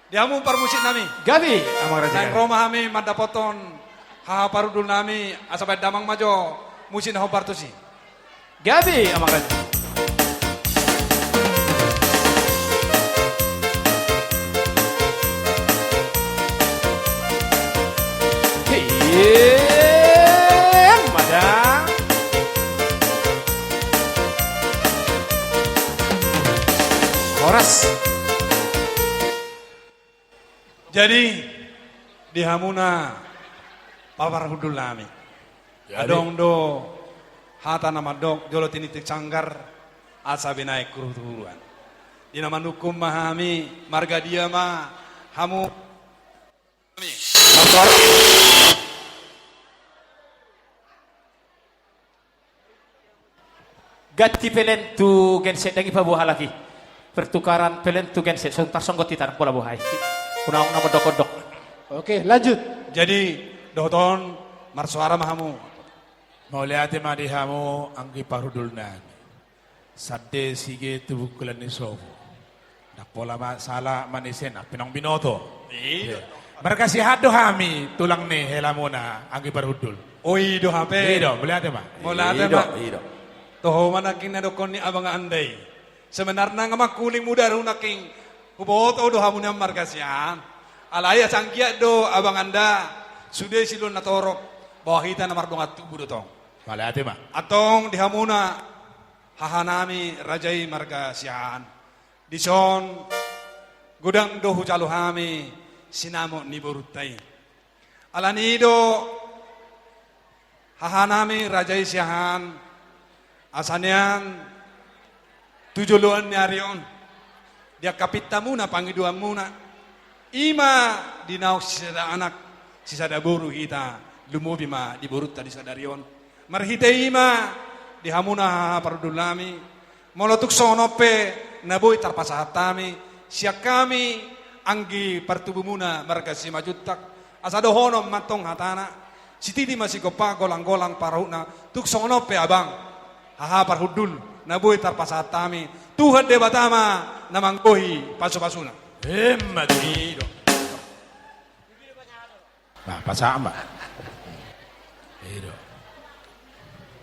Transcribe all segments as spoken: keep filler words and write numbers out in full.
Di hamu parmusik nami. Gabe, amang raja. Naeng ro ma hami mandapothon haha parhundul nami, asa baen damang ma jo musik na hombar tusi. Gabe, amang raja. Hian, madang. Horas. Jadi, di hamuna, haha parhundul nami. Jadi. Adong do hata na mandok, jolo tiniti sanggar, asa binahen huruhuruan. Di na manungkun ma hami, marga dia ma hamu. Motor. Ganti pelen tu genset, dang i paboa halak i. Pertukaran pelen tu genset, so tarsonggot hita, dang pola boha i. Unang na mondok-ondok. Oke, lanjut. Jadi, dohot on, marsoara ma hamu. Mauliate ma di hamu anggi parhundul nami. Sande sige tu bungkulan ni sopo. Ndang pola ma sala manise na pinang binoto. Iya. Marga Siahaan do hami tulang ni helamuna anggi parhundul. O, i do hape. I do, mauliate ma. Mauliate ma. I do, i do. Toho ma nangkin na dokkon ni abang anda i. Sebenarna nga mangkuling mudarhu nangkin. Huboto do hamu nian marga Siahaan. Alai asa anggiat do abang anda sude silehon na torop, bahwa hita na mardongan tubu do tong. Mauliate ma. Antong di hamuna haha nami raja i marga Siahaan. Dison godang do hujalo hami sinamot ni borunta i. Alani i do haha nami raja i Siahaan, asa nian tu joloan ni ari on, di angka pintamuna pangidoanmuna, i ma di naung sisada anak, sisada boru hita, lumobi ma di borunta di sadari on. Marhite i ma di hamuna haha parhundul nami, molo tung songon on pe na boi tarpasahat hami, sian hami anggi partubumuna marga Simanjuntak, asa dohonon ma antong hatana, sititi ma sigompa, golang-golang pangarahutna, tung songon on pe abang, haha parhundul, na boi tarpasahat hami, Tuhan Debata ma na manggohi pasu-pasuna. Emma tutu. Nah, pasahat ma. I do.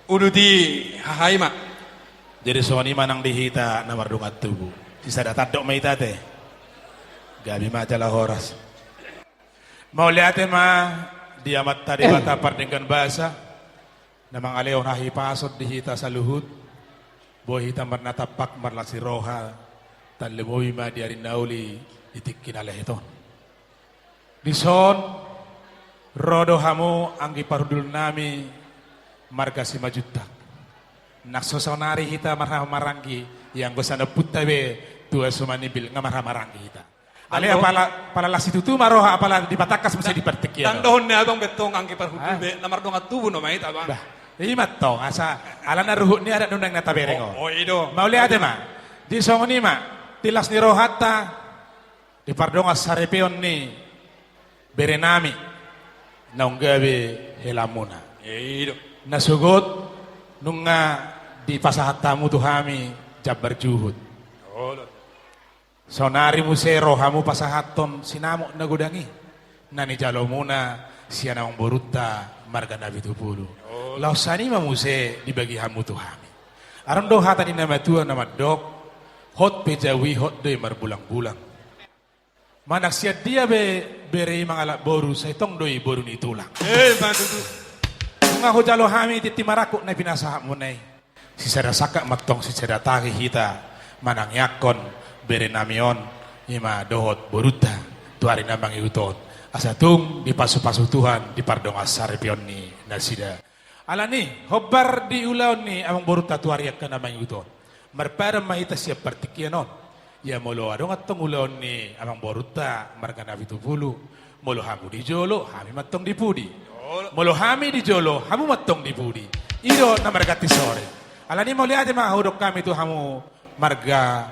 Uduti haha i ma. Jadi songon i ma nang di hita na mardongan tubu. Sisada tandok ma hita ate. Gabe ma jala horas. Mauliate ma di Amanta Debata pardenggan basa. Na mangalehon hahipason di hita saluhut, boi hita marnatampak marlas ni roha, tarlumobi ma di ari na uli di tingki na lehet on. Dison, ro do hamu anggi parhundul nami marga Simanjuntak. Nang so saonari hita marhaha maranggi, ianggo sian ompunta be tua sumanimbil nga marhaha maranggi hita. Alai apala, apala las situtu ma roha, apala dipatangkas muse di partingkian. Ndang dohonon ni abang be tong anggi parhundul be, na mardongan tubu nama hita abang. Bah, i ma tong, asa alana ruhut ni adat nunga na tabereng on. O, i do. Mauliate ma. Di songon i ma, di las ni rohanta, di pardongan saripeon ni bere nami, naung gabe helamuna. I do. Na sogot, nunga dipasahat hamu tu hami jambar juhut. Olo. Saonari muse ro hamu pasahathon sinamot na godang i, na nijalomuna sian amang borunta marga Napitupulu. Laos sian i ma muse dibagi hamu tu hami. Adong do hata ni na matua na mandok, hot pe jabu i hot do i marbulang-bulang. Manang sian dia be bere i mangalap boru, sai tong do i boru ni tulang. Emma tutu. Nunga hujalo hami tintin marangkup na pinasahatmuna i. Sisada sangkap ma tong sisada tangki hita manangiangkon bere nami on, i ma dohot borunta tu ari na mangihut on. Asa tung dipasu-pasu Tuhan di pardongan saripeon ni nasida. Alani, hombar di ulaon ni amang borunta tu ari angka na mangihut on. Marpadan ma hita sian partingkian on. Ia molo adong antong ulaon ni amang borunta marga Napitupulu, molo hamu di jolo, hami ma antong di pudi. Molo hami di jolo, hamu ma antong di pudi. I do na marganti sore. Alani mauliate ma hudok hami tu hamu marga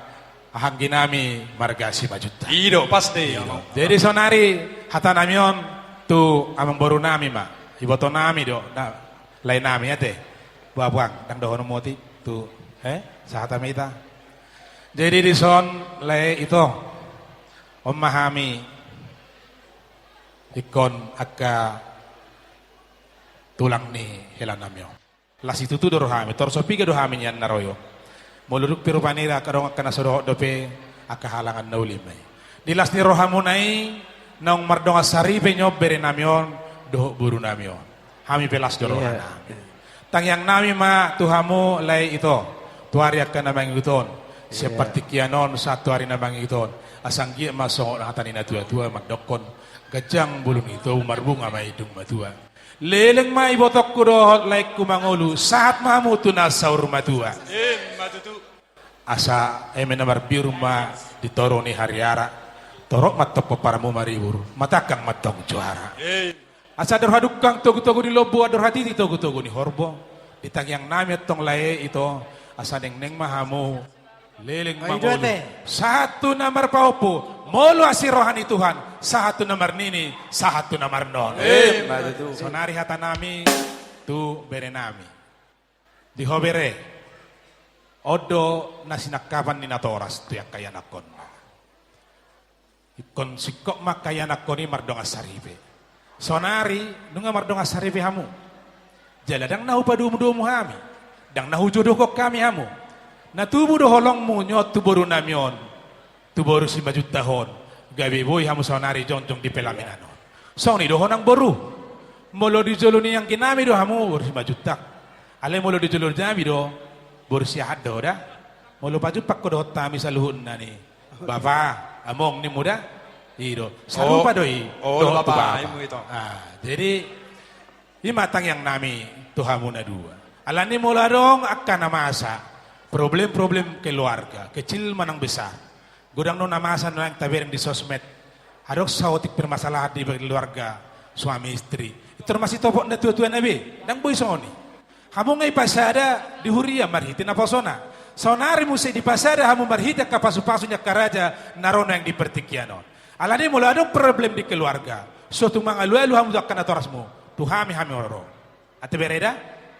anggi nami marga Simanjuntak. I do, pasti. Jadi saonari hata nami on tu amang boru nami ma. Iboto nami do, na, lae nami ate. Boa puang, ndang dohononmu ate tu, eh, sahata ma hita. Jadi dison lae ito. On ma hami ingkon angka tulang ni helanami on. Las situtu do rohami, torus so piga do hami nian na ro i on. Molo dung pe rupani adong angka na so dohot dope, angka halangan na uli ma i. Di las ni rohamuna i, naung mardongan saripe ni on berenami on dohot borunami on. Hami pe las do rohanami. Tangiangnami ma tu hamu lae ito, tu ari angka na mangihut on, sian partingkian on sahat tu ari na mangihut on. Asa anggiat ma songon hata ni na tuatua mandokkon, ganjang bulung ni tobu, marbunga ma i dung matua. Leleng ma ibotongku dohot laengku mangolu, sahat ma hamu tu na saur matua. Emma tutu. Asa eme na marbiur ma di toru ni hariara, torop ma antong pomparanmu maribur, matangkang ma antong juara. Asa andor hadungka togutogu ni lombu, andor hatiti togutogu ni horbo. Di tangiangnami antong lae ito, asa nengneng ma hamu, leleng mangolu, sahat tu na marpahompu, molo asi roha ni Tuhan, sahat tu na marnini, sahat tu na marnono. Emma tutu. Saonari hatanami tu berenami. Di ho bere, on do na sinangkapan ni natoras tu angka ianakhonna. Ingkon singkop ma angka ianakhon i mardongan saripe. Saonari nunga mardongan saripe hamu. Jala ndang na hupadomudomu hami, ndang na hujodohon hami hamu. Na tubu do holongmu nion tu borunami on, tu boru Simanjuntak on, gabe boi hamu saonari jongjong di pelaminan on. Songon i do ho nang boru. Molo di jolo ni angginami do hamu boru Simanjuntak. Alai molo di jolo nami do boru Siahaan do ho da. Molo pajumpang ho dohot hami saluhutna ni bapa, among nimmu da. I do. Sarupa do i dohot tu bapa. Jadi i ma tangiangnami tu hamu na dua. Alani molo adong angka na masa, problem-problem keluarga, kecil manang besar. Godang do na masa na naeng tabereng di sosmed. Adong saotik permasalahan di keluarga suami istri. Intor masitopot na tuatua na be, ndang boi songon i. Hamu nga ipasada di huria marhite naposona. Saonari muse dipasada hamu marhite angka pasupasu ni angka raja na ro naeng di partingkian on. Alani molo adong problem di keluarga, so tung mangalualu hamu tu angka natorasmu, tu hami hami ro. Ate bere da,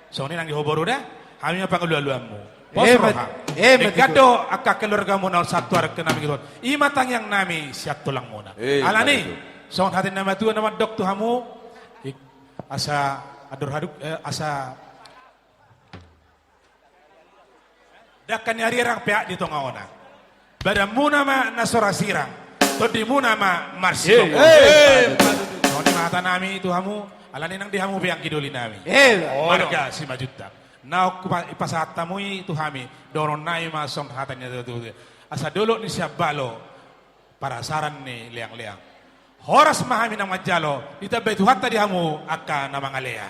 songon i nang di ho boru da, hami ma pangalualuanmu. Pos roha. Denggan do angka keluargamuna on sahat tu ari angka na mangihut on. I ma tangiangnami sian tulangmuna. Alani songon hata ni na matua na mandok tu hamu, asa andor hadungka, asa dangka ni ari erang peak di tonga ona. Badanmuna ma na so ra sirang, tondimuna ma marsigomgoman. Songon i ma hatanami tu hamu, alani nang di hamu pe anggi dolinami, marga Simanjuntak. Naung hupasahat hamu i tu hami, dohononnami ma songon hata ni na tuatua. Asa dolok ni siambalo, parasaran ni leangleang. Horas ma hami na manjalo, ditambai Tuhanta di hamu angka na mangalean.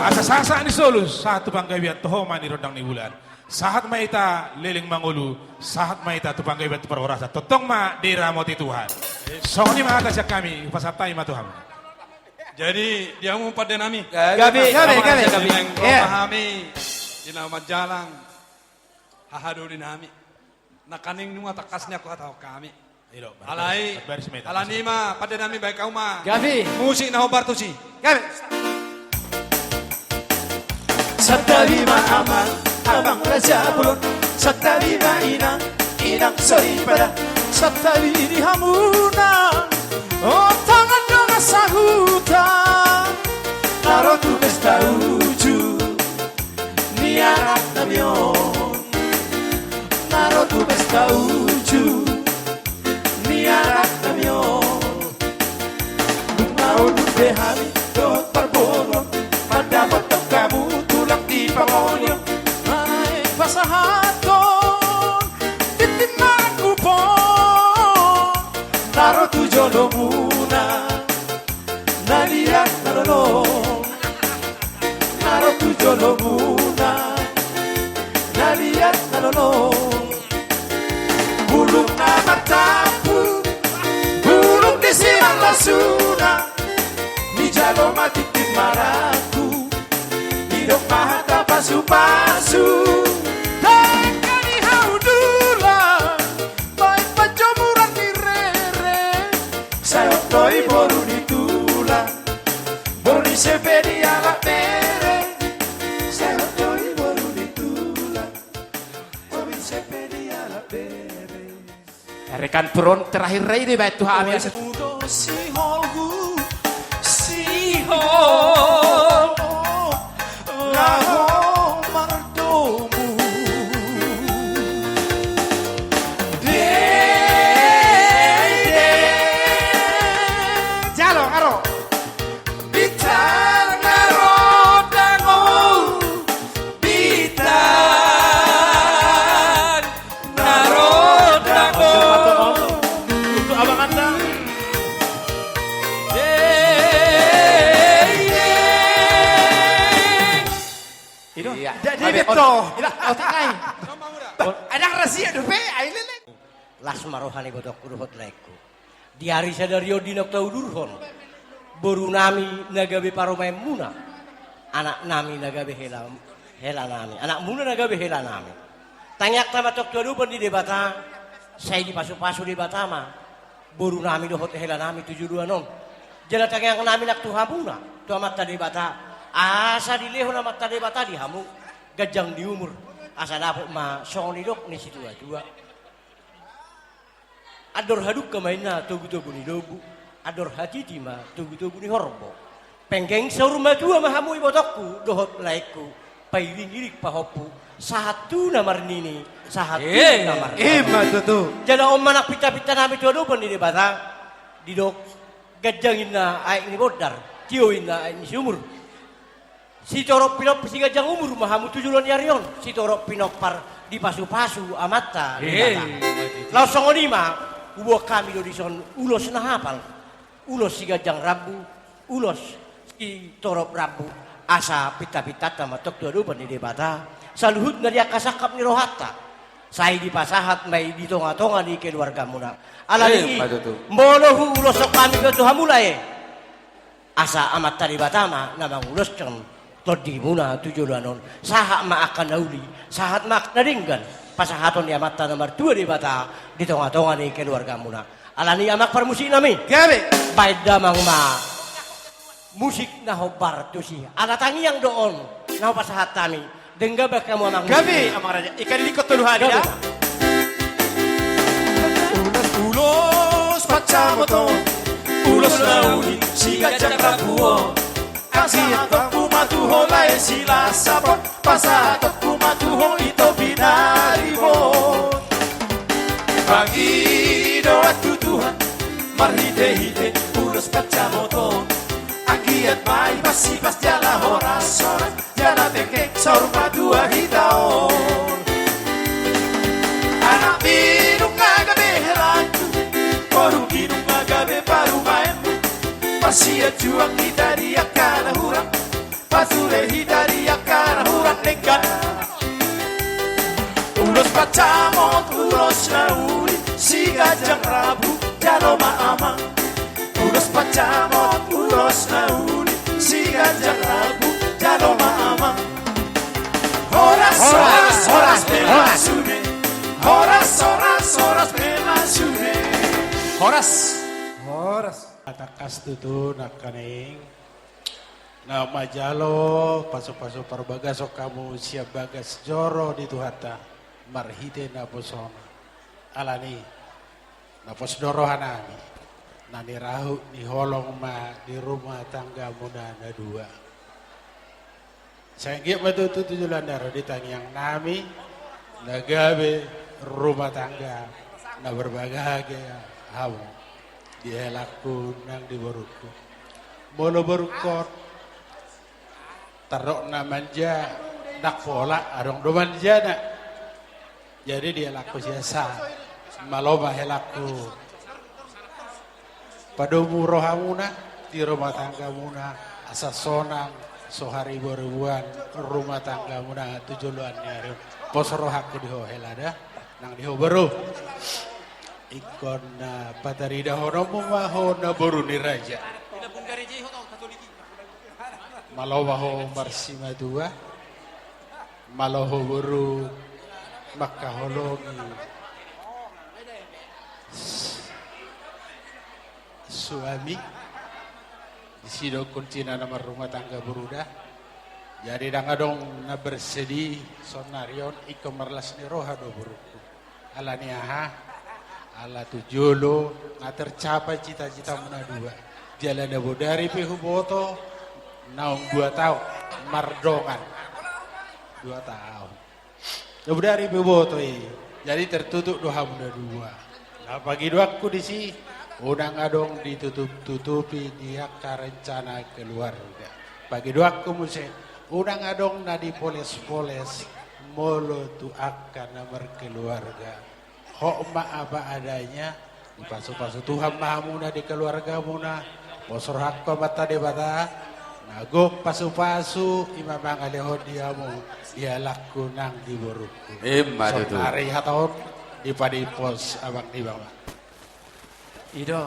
Asa sahat ni solu sahat tu panggabean, toho ma di rondang ni bulan. Sahat ma hita leleng mangolu, sahat ma hita tu panggabean tu parhorasan. Tongtong ma diramoti Tuhan. Songon i ma hata sian hami, hupasahat hami ma tu hamu. Jadi di hamu pandenami, gabe gabe gabe. Hami di na manjalang, hahadolinami. Nangkaning nunga tangkas ni angka hatahon hami. Alai alani ma pandenami, baen hamu ma musik na hombar tusi. Gabe. Santabi ma amang, amang raja bolon. Santabi ma inang, inang soripada. Santabi di hamuna, o tangan dongan sahuta. Na ro tu pesta uju ni anaknami on. Na ro tu pesta uju ni anaknami on. Nunga unduk be hami dohot parboruon, mandapothon hamu tulang di pangoli on. Naeng pasahathon tintin marangkup on. Na ro tu jolomuna na liat na lolong. Na ro tu jolomuna na liat na lolong. Bulung na martampuk, bulung disi marlasuna. Dijalo ma tintin marangkup, didok ma hata pasupasu. Denggan i hau dulang, baen panjomuran ni rere. Sai hot do i boru ni tulang, boru ni Sepe dialap bere. Sai hot do i boru ni tulang, boru ni Sepe dialap bere. Kan peron terakhir rai de baik tu hami. Udo siholhu, sihol, laho mardomu. Dede. Jalo, aro. Bintang na ro dangu, bintang na ro dangu. Untuk abang anda. Iya. Iya. Jadi betul. Ada rahasia dope, ayo lele. Las ma roha ni ibotongku dohot laengku. Di ari sadari on di naung taudurhon boru nami na gabe parumaenmuna, anak nami na gabe hela, hela nami, anakmuna na gabe hela nami. Tangiangta ma tong tu adopan ni Debata, sai dipasupasu Debata ma boru nami dohot hela nami tu joloan on. Jala tangiang nami nang tu hamuna, tu Amanta Debata, asa dilehon Amanta Debata di hamu ganjang ni umur, asa dapot ma songon nidok ni situatua. Andor hadungka ma inna togutogu ni lombu, andor hatiti ma togutogu ni horbo. Penggeng saur matua ma hamu ibotongku dohot laengku, pairingiring pahompu, sahat tu na marnini, sahat tu na marnono. Ima tutu. Jala on ma nang pintapinta nami tu adopan ni Debata, didok ganjang inna aek ni bondar, tio inna aek ni sumur. Sitorop pinompar siganjang umur ma hamu tu joloan ni ari on, sitorop pinompar dipasupasu Amanta Debata. Laos songon i ma, huboan hami do dison ulos na hapal, ulos siganjang rambu, ulos sitorop rambu, asa pintapintanta ma tong tu adopan ni Debata, saluhutna di angka sangkap ni rohanta, sai dipasahat ma i di tongatonga ni keluargamuna. Alani i, molo huuloshon hami pe tu hamu lae, asa Amanta Debata ma na manguloshon tondimuna tu joloan on. Sahat ma angka na uli, sahat ma angka na denggan, pasahaton ni Amanta na martua Debata di tongatonga ni keluargamuna. Alani i amang parmusik nami, gabe, baen damang ma musik na hombar tusi. Ala tangiang do on na hupasahat hami. Denggan ma hamu amang. Gabe, amang raja. Ikan likot tolu hali. Gabe. Ulos, ulos pansamot on, ulos na uli siganjang rambu on. Anggiat pasahatonku ma tu ho lae silas sapot, pasahatonku ma tu ho ito pinaribot. Pangidoan tu Tuhan marhitehite ulos pansamot on. Anggiat ma i masipas jala horas-horas, jala penggeng saur matua hita on. Anakmi nunga gabe helangku, borumi nunga gabe parumaenmu. Marsianjuang hita di angka na hurang, pature hita di angka na hurang denggan. Ulos pansamot ulos na uli siganjang rambu, jalo ma amang. Ulos pansamot ulos na uli siganjang rambu, jalo ma amang. Horas, horas, horas, horas, horas, horas, horas, horas, horas. Horas. Horas. Tangkas tutu nangkaning na manjalo pasupasu parbagason hamu sian bagas joro ni Tuhanta marhite naposona. Alani i, na pos do rohanami, na nirahut ni holong ma di rumah tanggamuna na dua. Sai anggiat ma tutu tu joloan ni ari on di tangiangnami na gabe rumah tangga na berbahagia hamu, di helangku nang di borungku. Molo borungkon tardok na manja, ndang pola adong do manjana. Jadi di helangku sian sa, malo ma helangku padomu rohamuna di rumah tanggamuna, asa sonang so haribo-riboan rumah tanggamuna tu joloan ni ari on. Pos rohangku di ho hela da, nang di ho boru. Ingkon na pataridahononmu ma ho na boru ni raja. Malo ma ho marsimatua, malo ho boru mangkaholongi suami. Disi do kuncina na marrumah tangga boru da. Jadi ndang adong na bersedih saonnari on, ingkon marlas ni roha do borungku. Alani aha? Ala tu jolo nga tercapai cita-citamu na dua. Jala na bodari pe huboto, naung dua taon mardongan. Dua taon. Na bodari pe huboto i. Jadi tertutup do hamu na dua. Na pangidoanku disi, unang adong ditutup-tutupi di angka rencana keluarga. Pangidoanku muse, unang adong na dipoles-poles molo tu angka na markeluarga. Hot ma apa adanya, dipasu-pasu Tuhan ma hamuna di keluargamuna. Pos rohangku Amanta Debata, na gok pasu-pasu i ma mangalehon di hamu di helangku nang di borungku. Ima tutu. Sonari hatahon dipadimpos abang ni bama. I do.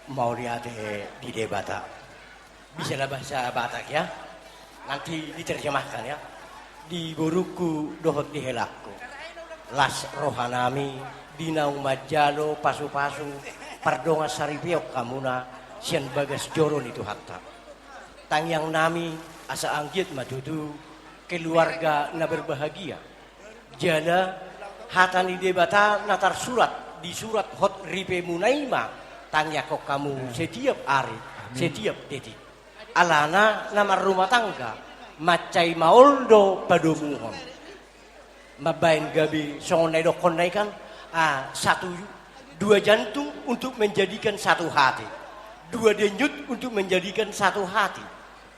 Mauliate di Debata. Bisa lah bahasa Batak ya. Nanti diterjemahkan ya. Di borungku dohot di helangku. Las rohanami di naung manjalo pasu-pasu pardongan saripeon hamuna sian bagas joro ni Tuhanta. Tangiangnami asa anggiat ma tutu keluarga na berbahagia. Jala hata ni Debata na tarsurat di surat hot ripemuna i ma tangiangkon hamu setiap ari, setiap detik. Alana na marrumah tangga mansai maol do padomuhon. Mambaen gabe songon na idokkon na i kan, ah, satu, dua jantung untuk menjadikan satu hati. Dua denyut untuk menjadikan satu hati.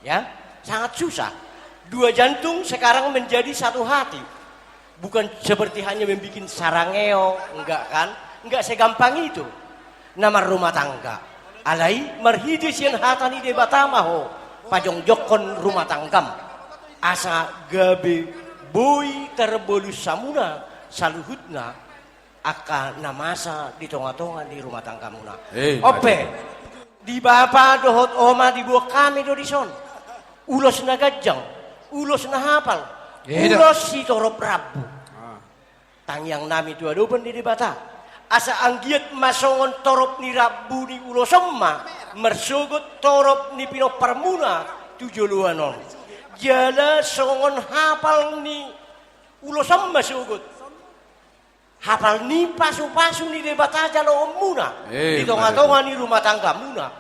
Ya, sangat susah. Dua jantung sekarang menjadi satu hati. Bukan seperti hanya membuat sarangeo, enggak kan? Enggak segampang itu. Na marrumah tangga. Alai marhite sian hata ni Debata ma ho pajongjongkon rumah tanggam. Asa gabe boi tarbolus hamuna saluhutna angka na masa di tonga-tonga ni rumah tanggamuna. Eh, ope, di bapa dohot oma dibuat hami do dison. Ulos na ganjang, ulos na hapal, eh, ulos sitorop rambu. Ah. Tangiangnami tu adopan ni Debata. Asa anggiat ma songon torop ni rambu ni ulos on ma marsogot torop ni pinomparmuna tu joloan on. Jala songon hapal ni ulos on ma sogot hapal ni pasu-pasu ni Debata jaloonmuna, eh, di tonga-tonga ni rumah tanggamuna.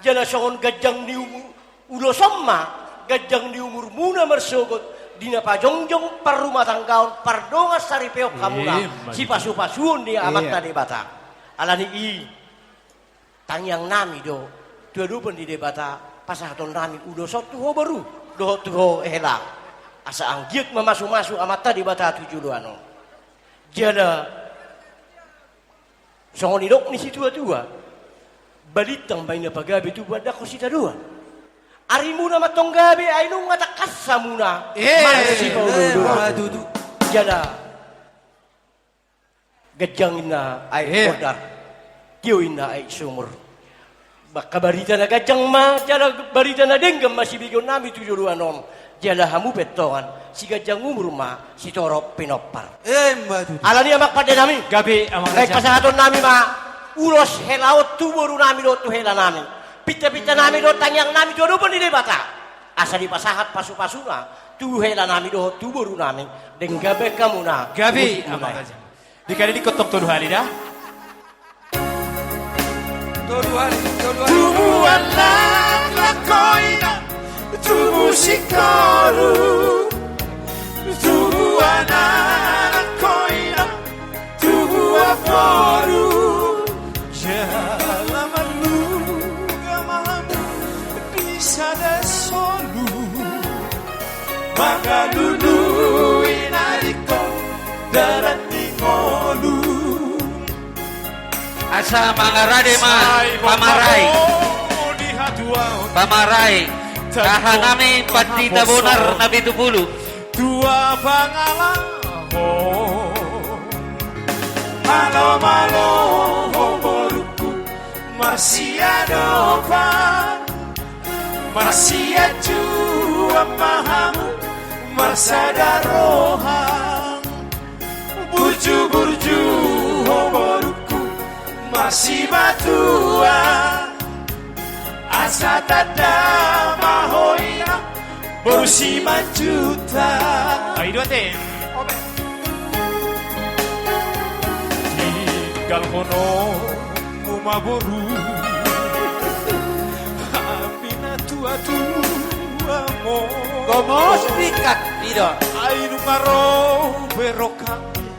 Jala songon ganjang ni umu-, ulos on ma ganjang ni umurmuna marsogot di na pajongjong parrumahtanggaon pardongan saripeon hamuna, eh, sipasu-pasuon ni Amanta Debata. Alani i, tangiangnami do tu adopan ni Debata pasahatonnami ulos on tu ho boru dohot tu ho hela, asa anggiat ma masu-masu Amanta Debata tu joloan on. Jala songon nidok ni situa-tua, balintang ma i na pagabe tubu andakon sitadoan. Arimuna ma antong gabe ai nunga tangkas hamuna, eh, marsipaolo-oloan. Jala ganjang ninna aek, eh, bondar, tio ninna aek sumur. Angka barita na ganjang ma jala barita na denggan ma sibegeonnami tu joloan on. Jala hamu pe antong siganjang umur ma sitorop pinompar. Eh, ima tutu. Alani i amang pandenami, gabe amang raja. Naeng pasahatonnami ma ulos hela on tu borunami dohot tu helanami. Pinta-pintanami dohot tangiangnami tu adopan ni Debata, asa dipasahat pasu-pasuna tu helanami dohot tu borunami. Denggan baen hamuna. Gabe amang raja. Dikali dikotong tolu hali da. Tolu hali, tolu hali. Tubu anak, lakkoina, tubu singkoru, tubu anak, lakkoina, tubu aboru. Jala marnunga ma hamu di sada solu, mangalului na ringkot dalan ni ngolu. Asa mangarade ma pamarai. Pamarai. Aha nami Pandita Bonar na pitu pulu. Tua pangalaho. Malo-malo ho borungku, marsiadopan, marsianjuan ma hamu, marsada roha. Burju-burju ho borungku, marsimatua, asa tanda ma ho inang boru Simanjuntak. Ai dua te. Oke. Di Tinggalhononmu ma boru, hami na tuatua ma. Gomos tingkat, didok. Ai nunga ro be rohangmi,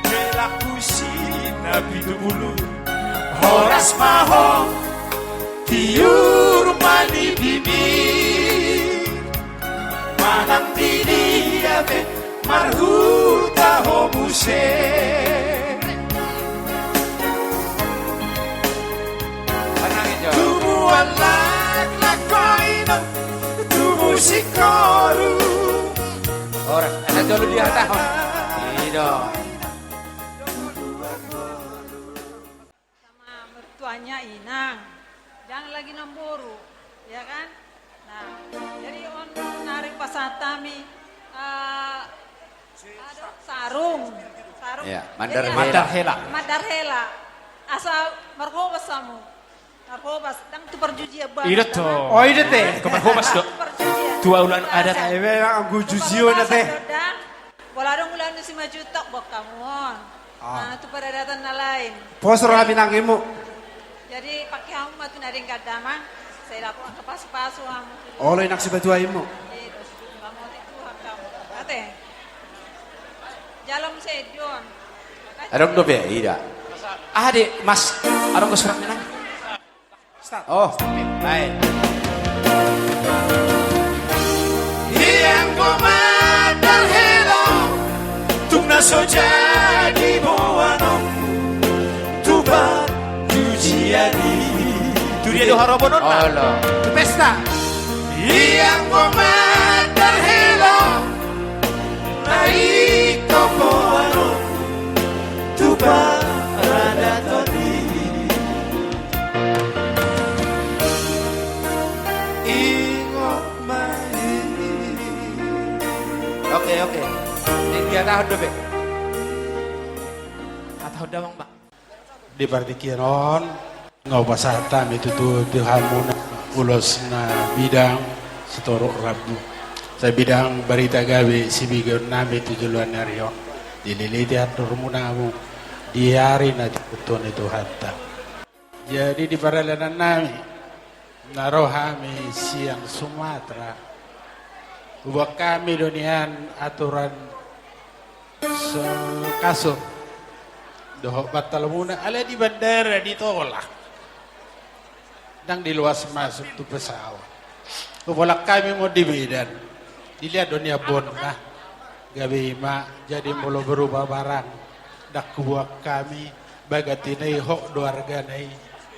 hela husi na pitu bulu. Horas ma ho tiur manibimi. Manang di dia pe marhuta ho muse. Tubuan laklak ho, ino, tubu singkoru. Horas, asa jolo dihatahon. Ino. Sama mertuanya inang, jangan lagi namboru, ya kan? Nah, jadi on narik pasahat hami, eh, aduh, sarung, sarung. Ya, mandar hela. Jadi, mandar hela. Mandar hela. Asa marhobas hamu. Marhobas, ndang tu parjujian ba. Ida to. Oh, ida te. Ke marhobas do. Tu parjujian. Tu ulaon adat. Asa. Ebe, anggo jujion na te. Marhobas do, ndang. Pola adong ulaon na simanjujung, boan hamu on. Ah. Nah, tu paradaton na lain. Pos roha binanggimu. Jadi, pake hamu ma tu na denggan damang, sai lapo angka pasupasu hamu. Olo, inang sipatuaonmu. Ito, hamu ate Tuhan hamu. Ate. Jalo muse, Don. Adong dope, ida. Ah, de, Mas. Adong do surat minang. Start. Oh, baik. Ianggo mandar hela, tung na so jadi boanon, tu parjujian i. Tu dia do harobononna. Olo. Tu pesta. Ianggo mandar hela, na ingkon boanon, tu paradaton i. Ingot ma i. Oke, oke. Tingki hatahon dope. Hatahon damang ma. Di partingkian on, nunga hupasahat hami tutu tu hamuna ulos na bidang sitorop rambu. Sai bidang barita gabe sibegeonnami tu joloan ni ari on. Dililiti andormuna hamu di ari na tiur tu ahu ni Tuhanta. Jadi di pardalanannami, na ro hami sian Sumatera, huboan hami do nian aturan so-, kasur dohot bantalmuna, alai di bandara ditolak. Ndang diloas masuk tu pesawat. Huboan hami ma on di Medan. Dilehon do nian bona. Gabe i ma, jadi molo berupa barang, ndang huboan hami, bagantina i hot do argana i.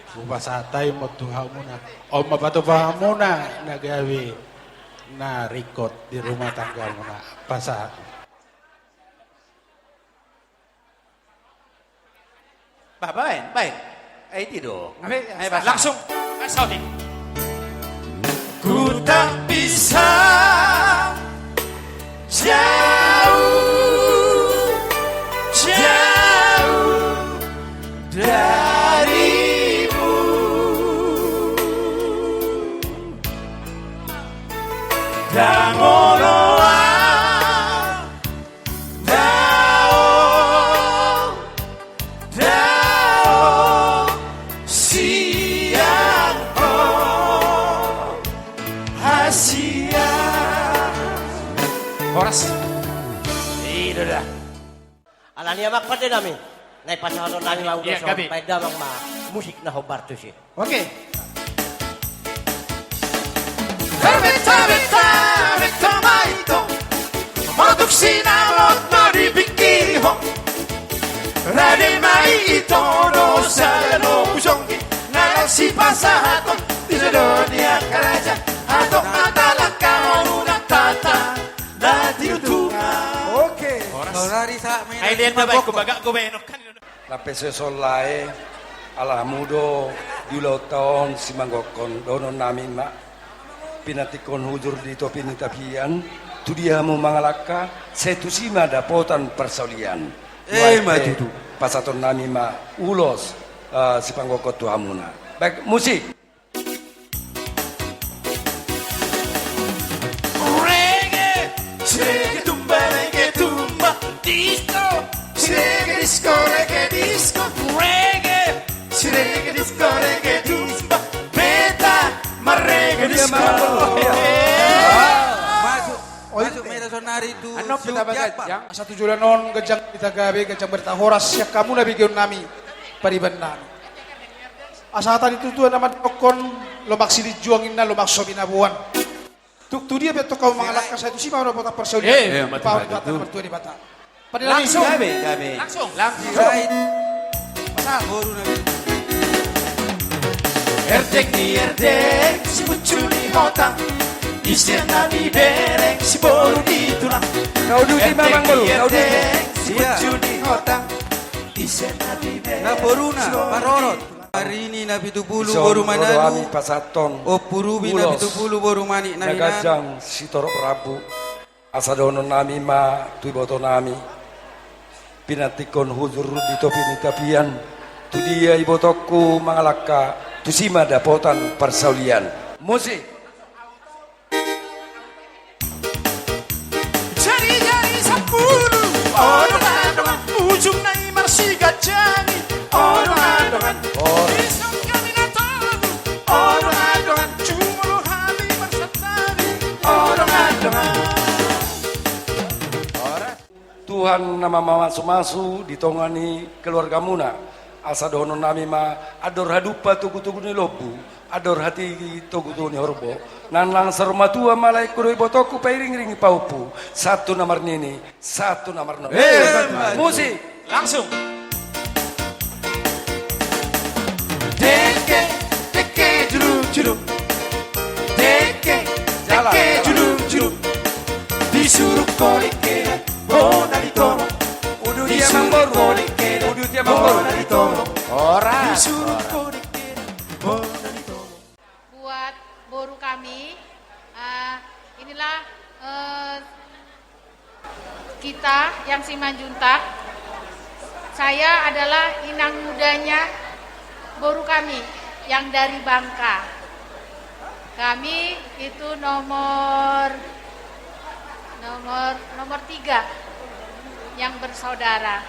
Hupasahat hami ma on tu hamuna. On ma patupa hamuna na gabe na ringkot di rumah tanggamuna. Pasahat. Bah, baen, baen. Eh, iti do. Abe, eh, bah, langsung. Eh, saudi. Ku tak bisa jauh, jauh darimu. Ndang olo au, dao, dao sian ho hasian. Horas. I do da. Alani i amang pandenami, na ipasahaton nami ma ulos on, baen damang ma musik na hombar tusi. Oke. Herbeta, beta, beta, maito. Matuk sinamot ma di pingkirhon. Rade ma i ito do salo musonggi. Na laos sipasahaton di sadari on, angka raja. Hatop ma talangkahon unang tata. Na tiur tu. Oke. Horas. Saudari sa. Ai, lihat bapak, bagak gue bayanok kan. Lam pe so lae, ala hamu do di ulaonta on simanggokhon, dohononnami ma, pinantikhon hujur di topi ni tapian, tu dia hamu mangalangka, sai tusi ma dapotan parsaulian. Eh, ma tutu. Pasahatonnami ma ulos, eh, simanggokhon tu hamuna. Baik, musik. Reggae, reggae tumba, reggae tumba, disco, reggae disco, reggae disco. Karege tu beta marrege di. Masuk, masuk meda sonari tu. Asa tu joloan on ganjang hita gabe, ganjang berita horas sian hamu na begeon nami, pariban nami. Asa hata ni tutua na mandokkon, lomak silinjuang inna, lomak so binaboan. Tu, tu dia pe antong hamu mangalangka, sai tusi ma dapotan parsaulian. Eh, paon Debata, martua Debata. Langsung. Gabe, gabe. Langsung. Langsung. Boru nami. Erdeng ni erdeng, si puncu ni hotang. Ise na dibereng, si boru ni tulang. Kau duti mamang boru, kau duti. Si puncu ni hotang. Ise na dibereng, na boruna, si boru ni tulang. Arini na pitu pulu boru Manado. Ison ro do hami pasahathon ulos. Ompu Rubi na pitu pulu boru Manik na ganjang sitorop rambu. Asa dohonon nami ma tu iboto nami. Pinantikhon hujur di topi ni tapian. Tu dia ibotongku mangalangka, tusi ma dapotan parsaulian. Musik. Jari-jari sampulu, odongan-dongan, ujungna i marsiganjang i, odongan-dongan. Horas. Isuk hami na tolu, odongan-dongan, jumolo hami marsantari, odongan-dongan. Horas. Tuhan na mamasumasu di tonga ni keluargamuna. Asa dohonon nami ma, andor hadumpang togu-togu ni lombu, andor hatiti togu-togu ni horbo. Nang, nang saur matua ma laengku dohot ibotongku pairing-iring pahompu. Sahat tu na marnini, sahat tu na marnono. Eh, musik. Langsung. Dengke, dengke, juru, juru. Dengke, dengke, juru, juru. Disuruh kau dengke. Bona di tolo. Udu dia mamboru. Udu dia mamboru. Bona di tolo. Horas. Disuruh kode kira. Bona di tolo. Buat boru kami, eh, inilah, eh, kita yang Simanjuntak. Saya adalah inang mudanya boru kami yang dari Bangka. Kami itu nomor, nomor, nomor tiga yang bersaudara.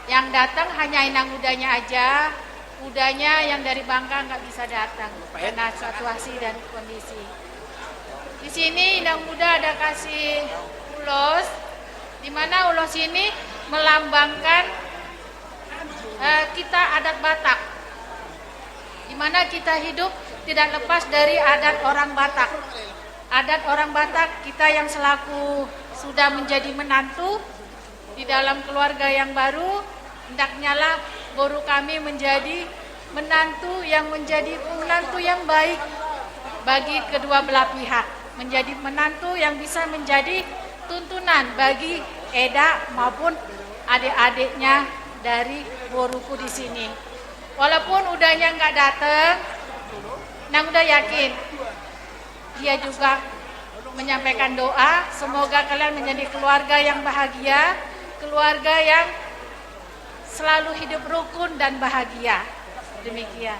Yang datang hanya inang udanya aja, udanya yang dari Bangka nggak bisa datang karena situasi dan kondisi. Di sini inang uda ada kasih ulos, di mana ulos ini melambangkan eh, kita adat Batak, di mana kita hidup tidak lepas dari adat orang Batak. Adat orang Batak, kita yang selaku sudah menjadi menantu di dalam keluarga yang baru, hendaknyalah boru kami menjadi menantu yang menjadi menantu yang baik bagi kedua belah pihak, menjadi menantu yang bisa menjadi tuntunan bagi Eda maupun adik-adiknya dari boruku di sini. Walaupun udanya nggak datang, inang uda yakin dia juga menyampaikan doa, semoga kalian menjadi keluarga yang bahagia, keluarga yang selalu hidup rukun dan bahagia. Demikian.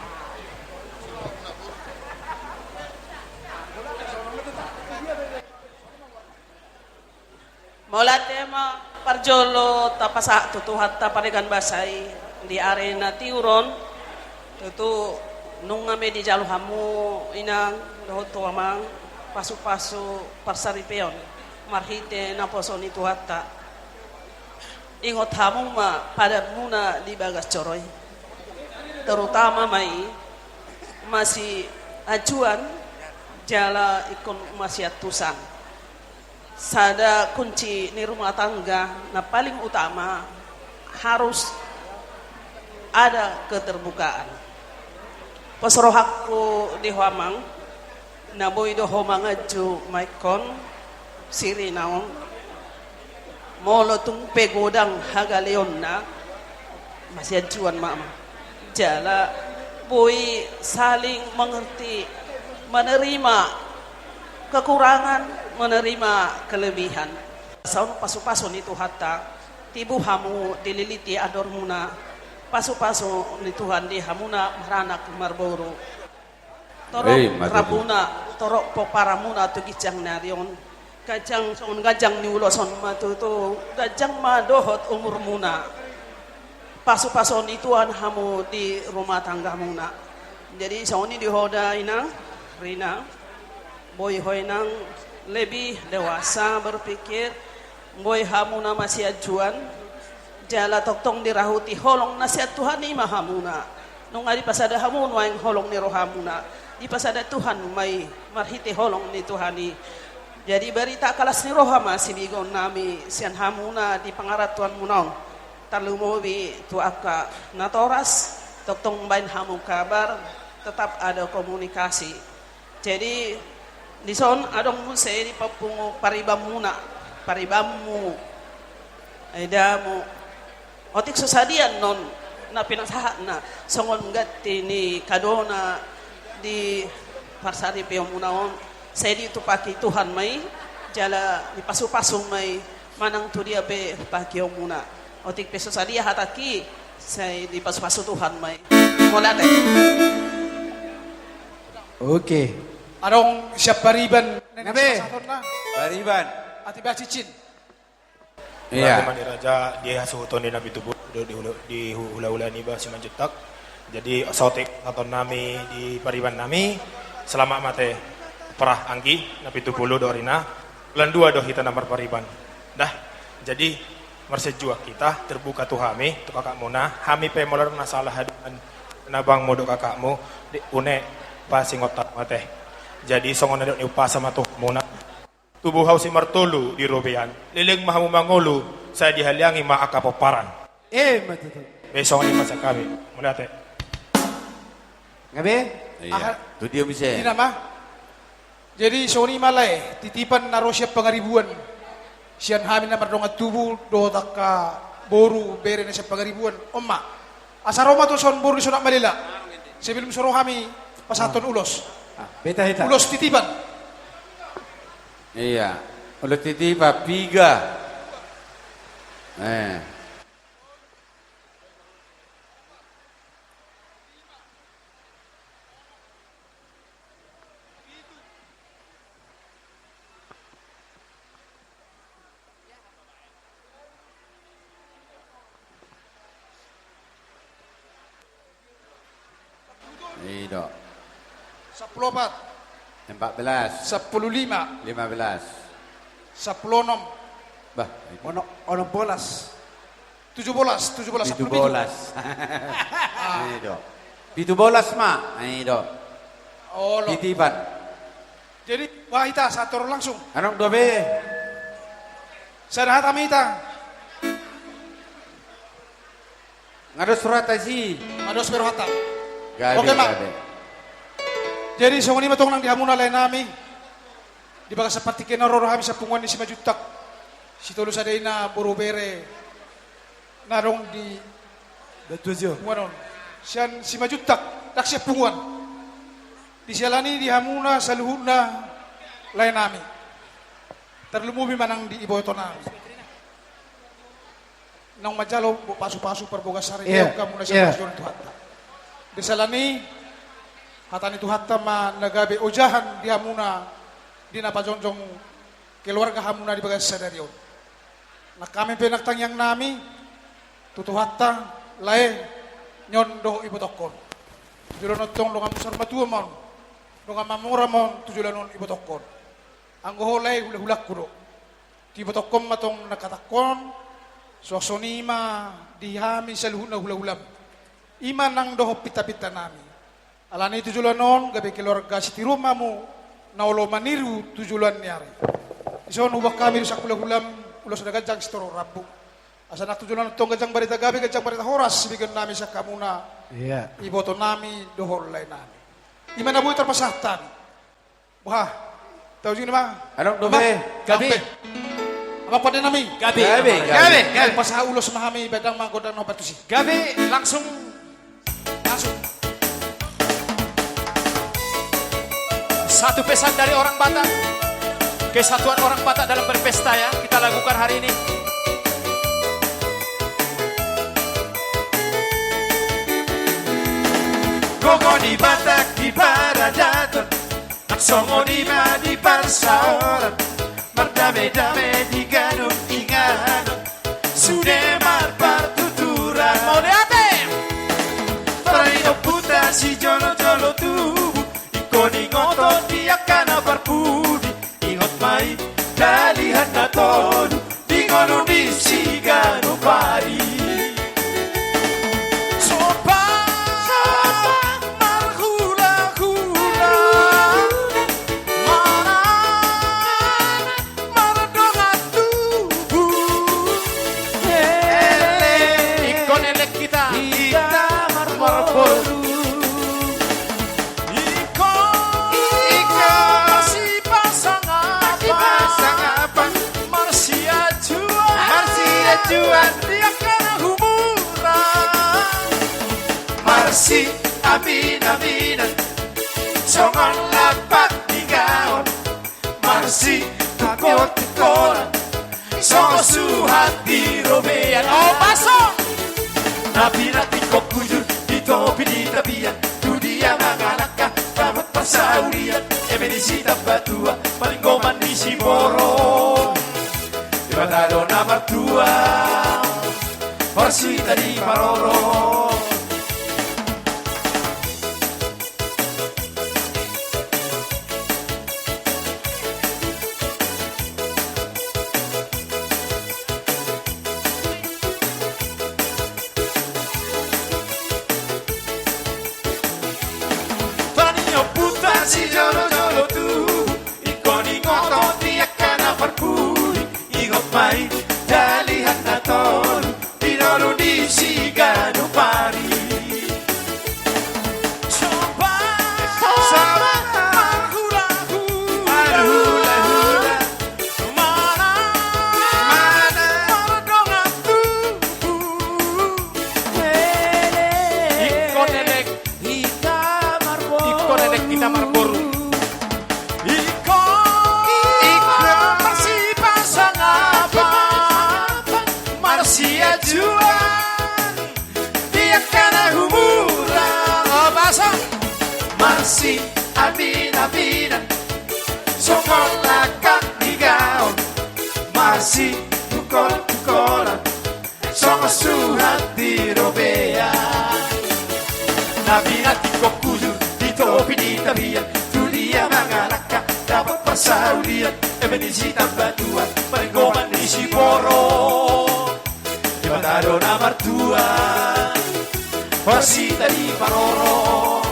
Mauliate ma parjolo tapasahat tu Tuhanta pardenggan basa i di ari na tiur on. Tutu nunga ma dijalo hamu inang dohot tu amang pasupasu parsaripeon marhite naposo ni Tuhanta. Ingot hamu ma padanmuna di bagas joro i. Terutama ma i masianjuan jala ingkon masiantusan. Sada kunci ni rumah tangga na paling utama harus ada keterbukaan. Pos rohangku di ho amang, na boi do ho manganju ma ingkon sirina on. Molo tung pe godang hagaleonna, masianjuan ma amang. Jala boi saling mengerti, menerima kekurangan, menerima kelebihan. Asa on pasupasu ni Tuhanta, tibu hamu dililiti andormuna, pasupasu ni Tuhan di hamuna maranak marboru. Torop rambuna, torop pomparanmuna tu ginjang ni ari on. Ganjang songon ganjang ni ulos on ma tutu, ganjang ma dohot umurmuna. Pasu-pasu ni Tuhan hamu di rumah tanggamuna. Jadi songon i di ho da inang Rina, boi ho inang lebih dewasa berpikir, boi hamu na masianjuan, jala tongtong dirauti holong na sian Tuhan i ma hamuna. Nunga dipasada hamu nuaeng holong ni rohamuna, dipasada Tuhan ma i marhite holong ni Tuhan i. Jadi barita las ni roha ma sibegeonnami sian hamuna di pangarantoanmuna on. Tarlumobi tu angka natoras, tongtong baen hamu kabar, tetap ada komunikasi. Jadi dison adong muse di papungu paribanmuna, paribanmu, edamu. Otik so sadia annon na pinasahatna songon ganti ni kadona di parsaripeonmuna on, sai ditupaki Tuhan ma i, jala dipasu-pasu ma i manang tu dia pe pakeonmuna. Otik pe so sadia hatangki, sai dipasu-pasu Tuhan ma i. Mauliate. Oke. Adong sian pariban. Nang be. Pariban. Ati ba cicin. Iya. Mauliate ma di raja di hasuhuton ni na pitu pulu do di hula-, di hu-, hula-hula niba Simanjuntak. Jadi saotik pasahatonnami di paribannami. Selamat ma te, Prah, anggi, na pitu pulu do arina. Bulan dua do hita na marpariban. Dah. Jadi marsianjuan hita, terbuka tu hami, tu kakakmuna. Hami pe molo adong na sala haduan na bangmu dohot kakakmu, di, une, pasingot ma te. Jadi songon na nidok ni umpasa ma tu hamuna. Tubu hau simartolu di robean, leleng ma hamu mangolu, sai dihaliangi ma angka pomparan. Emma tutu. Be songon i ma sian hami. Mauliate. Nga be? Iya. Aha. Tu dia muse. Di nama? Jadi songon i ma lae, titipan na ro sian Pangaribuan. Sian hami na mardongan tubu dohot angka boru bere na sian Pangaribuan. On ma. Asa ro ma tu son boru ni Sonak Malela. Sebelum so ro hami pasahathon ulos. Ah, beta hita. Ulos titipan. Iya. Ulos titipan, piga. Eh. I do. Sampulu opat. Empat belas. Sampulu lima. Lima belas. Sampulu onom. Bah, itu. Ono-, onom bolas. Tujuh bolas, tujuh bolas, sampulu pitu. Pitu bolas. Ah. I do. Pitu bolas ma, i do. Olo. Titipan. Jadi, wah, hita sator langsung. Adong do be. Sada hata ma hita. Nga dos rohanta disi. Nga dos be rohanta. Gabe, oke, Mak. Gabe. Jadi, songon i ma tong nang di hamuna laenami. Di bagasan partingkian on ro do hami sian punguan ni Simanjuntak. Sitolu sada ina boru bere. Na adong di Batu Ajo. Punguan on. Sian Simanjuntak, ndang sian punguan. Di siala ni di hamuna saluhutna laenami. Tarlumobi ma nang di ibotonami. Naung manjalo pasu-pasu parbagasan saripeon, iya, hamuna sian, iya, pangajouon ni Tuhanta. Di siala ni hata ni Tuhanta ma na gabe ojahan di hamuna di na pajongjong keluarga hamuna di bagasan sadari on. Nang hami pe nang tangiangnami tu Tuhanta, lae, ni on dohot ibotongkon. Tu joloan on tong donganmu saur matua ma on, dongan mamora ma on tu joloan on ibotongkon. Anggo ho lae hula-hulangku do. Tu ibotongkon ma tong nangkatangkon, suang songon i ma di hami saluhutna hula-hulam. I ma nang dohot pinta-pintanami. Alani tu joloan on gabe keluarga sitiruon ma hamu na olo maniru tu joloan ni ari. Dison huboan hami do sian hula-hulam ulos na ganjang sitorop rambu. Asa nang tu joloan on tong ganjang barita gabe, ganjang barita horas sibegeonnami sian hamuna. Iya. Ibotonami dohot laenami. I ma na boi tarpasahat hami. Wah, tahu juga ma. Adong do be. Gabe. Amang pandenami. Gabe. Gabe, gabe. Gabe, gabe. Pasahat ulos ma hami, baen ma gondang na hombar tusi. Gabe, langsung. Langsung. Satu pesan dari orang Batak. Kesatuan orang Batak dalam berpesta, ya, kita lakukan hari ini. Gogo ni Batak di paradaton. Nang songon i ma di parsaoran, mardame-dame di ganup inganan, sude marpartuturan. Mauliate. sijolojolo tubu, ingkon ingoton di angka na parpudi. Ingot ma i, dalihan na tolu di ngolu ni siganup ari. Sopa marhulahula, manang mardongan tubu. Elek. Ingkon elek hita, hita marboru. Ingkon, ingkon marsipasangapan, marsiajuan, marsiajuan di angka na humurang. Marsiaminaminan songon lampak ni gaol, marsitungkoltungkolan songon suhat di robean. Ombas on! Na pinantikhon hujur di topi ni tapian, tu dia mangalangka dapot parsaulian, eme ni sitambatua, paninggoman ni siborok. Debata do na martua, horas hita diparorot. Tani ompunta sijolojolo tubu, ingkon ingoton di angka na parpudi. Ingot ma i, dalihan na tolu di ngolu ni siganup ari. Soba, soba marhulahula, marhulahula, manang, manang mardongan tubu. Elek. Ingkon elek hita marboru. Ingkon elek hita marboru. Ingkon, ingkon marsipasangapan, marsiajuan di angka na humurang. Ombas on! Marsiaminaminan songon lampak ni gaol, marsitungkoltungkolan songon suhat di robean. Na pinantikhon hujur di topi ni tapian, tu dia mangalangka dapot parsaulian, eme ni sitambatua, paninggoman ni siborok. Debata do na martua, horas hita diparorot.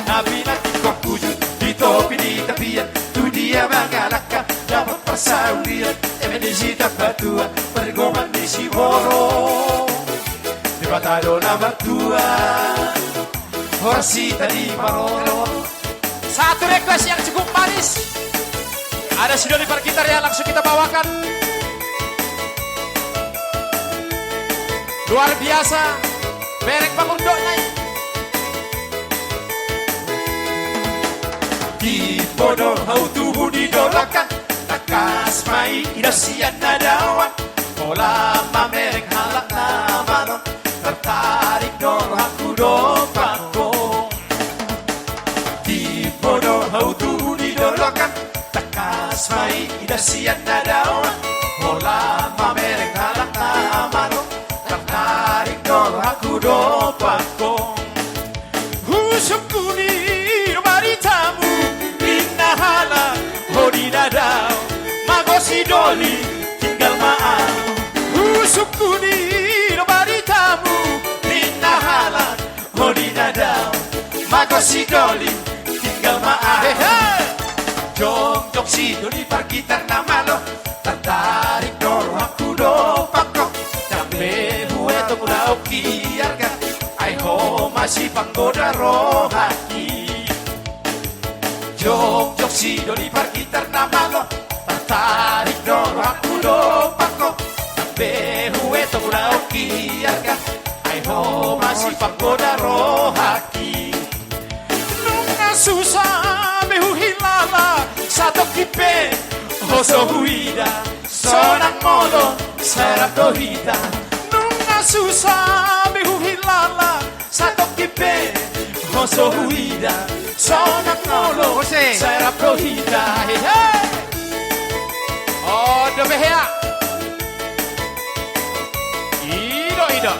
Na pinantikhon hujur di topi ni tapian, tu dia mangalangka dapot parsaulian, eme ni sitambatua, paninggoman ni siborok. Debata do na martua, horas hita diparorot. Satu request yang cukup manis. Ada si Doli pargitar ya, langsung kita bawakan. Luar biasa. Bereng pangurdot nai. Timbo do hau tubu di dolok an, tangkas ma i ida sian na daoan. Holan mamereng halak na malo, tartarik do rohangku dompak ho. Timbo do hau tubu di dolok an, tangkas ma i ida sian na daoan. Holan mamereng halak na malo, tartarik do rohangku dompak ho. Husungkuni do baritamu, ninna halak ho di na dao, mago si Doli tinggal ma au. Husungkuni do baritamu, ninna halak ho di na dao, mago si Doli tinggal ma au. Hehe. Jongjong si Doli pargitar na malo, tartarik do rohangku dompak ho. Ndang be huetong ulaonki arga, ai ho ma sipanggoda rohangki. Jongjong si Doli pargitar na malo, tartarik do rohangku dompak ho. Ndang be huetong ulaonki arga, ai ho ma sipanggoda rohangki. Nunga susa be huhilala, satongkin pe ho so huida. Sonang molo sai rap do hita. Nunga susa be huhilala, satongkin pe ho so huida. Sonang molo sai rap do hita. Hehe. O, dope hea. Ido, ido.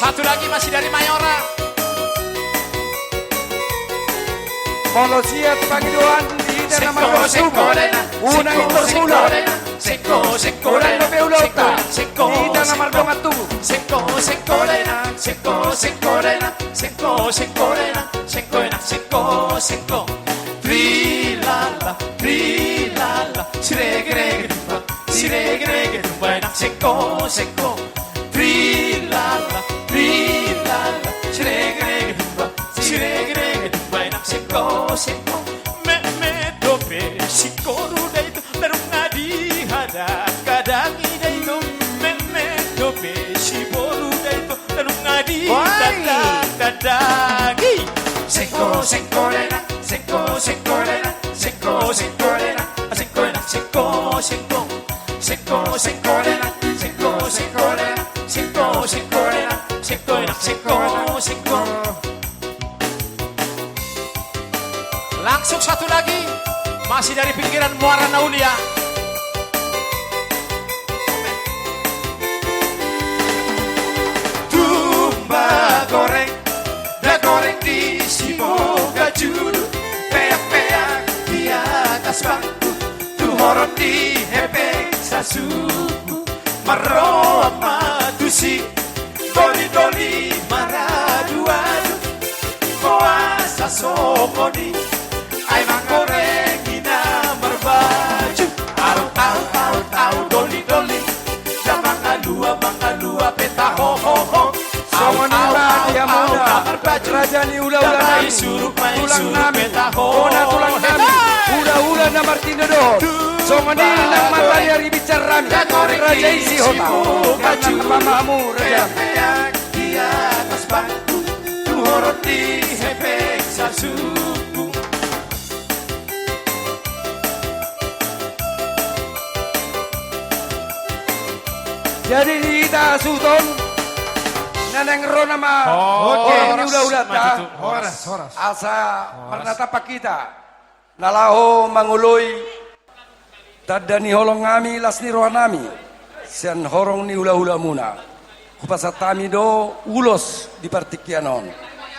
Satu lagi masih dari Mayora. Molo siat pangidoan di hita na mardomu, unang intor mula. Unang dope ulaonta di hita na mardongan tubu. Trilala, trilala, siregerege dumba, siregerege dumba, enang sengko, sengko. Trilala, trilala, siregerege dumba, siregerege dumba, enang sengko, sengko. Metmet dope singkoru da ito, na nunga dihadanghadangi da ito. Metmet dope siboru da ito, na nunga dihadanghadangi. Sengko, sengko, enang, sengko, sengko, enang, sengko, sengko, enang, sengko, enang, sengko, sengko. Sengko, sengko, enang, sengko, sengko, enang, sengko, sengko, enang, sengko, enang, sengko, sengko. Langsung satu lagi, masih dari pinggiran Muara Naulia. Dumba goreng, da goreng di siboga julu, peak-peak di atas bangku, tu horon di hepeng sasuku, marroan ma tusi, doli-doli maradu-adu, boasa songon i, ai manggoreng i na marbaju. Au, au, au, au, doli-doli, da mangalua, mangalua pe taho, ho, ho. Songon i ma di hamuna, raja ni hula-hula nami, tulang nami, bona tulang nami, hula-hula na martinodohon. Songon i nang marlari-lari binsar nami, raja i sihol ma. Nang, nang, nang, hamu, raja nami. Di atas bangku, tu horon di hepeng sasuku. Jadi di hita suhut on, na naeng ro nama, oke, horas, hula-hulanta. Horas, horas. Asa marnatap hita na laho mangoloi tanda ni holong nami, las ni roha nami, sian horong ni hula-hulamuna. Hupasahat hami do ulos di partingkian on.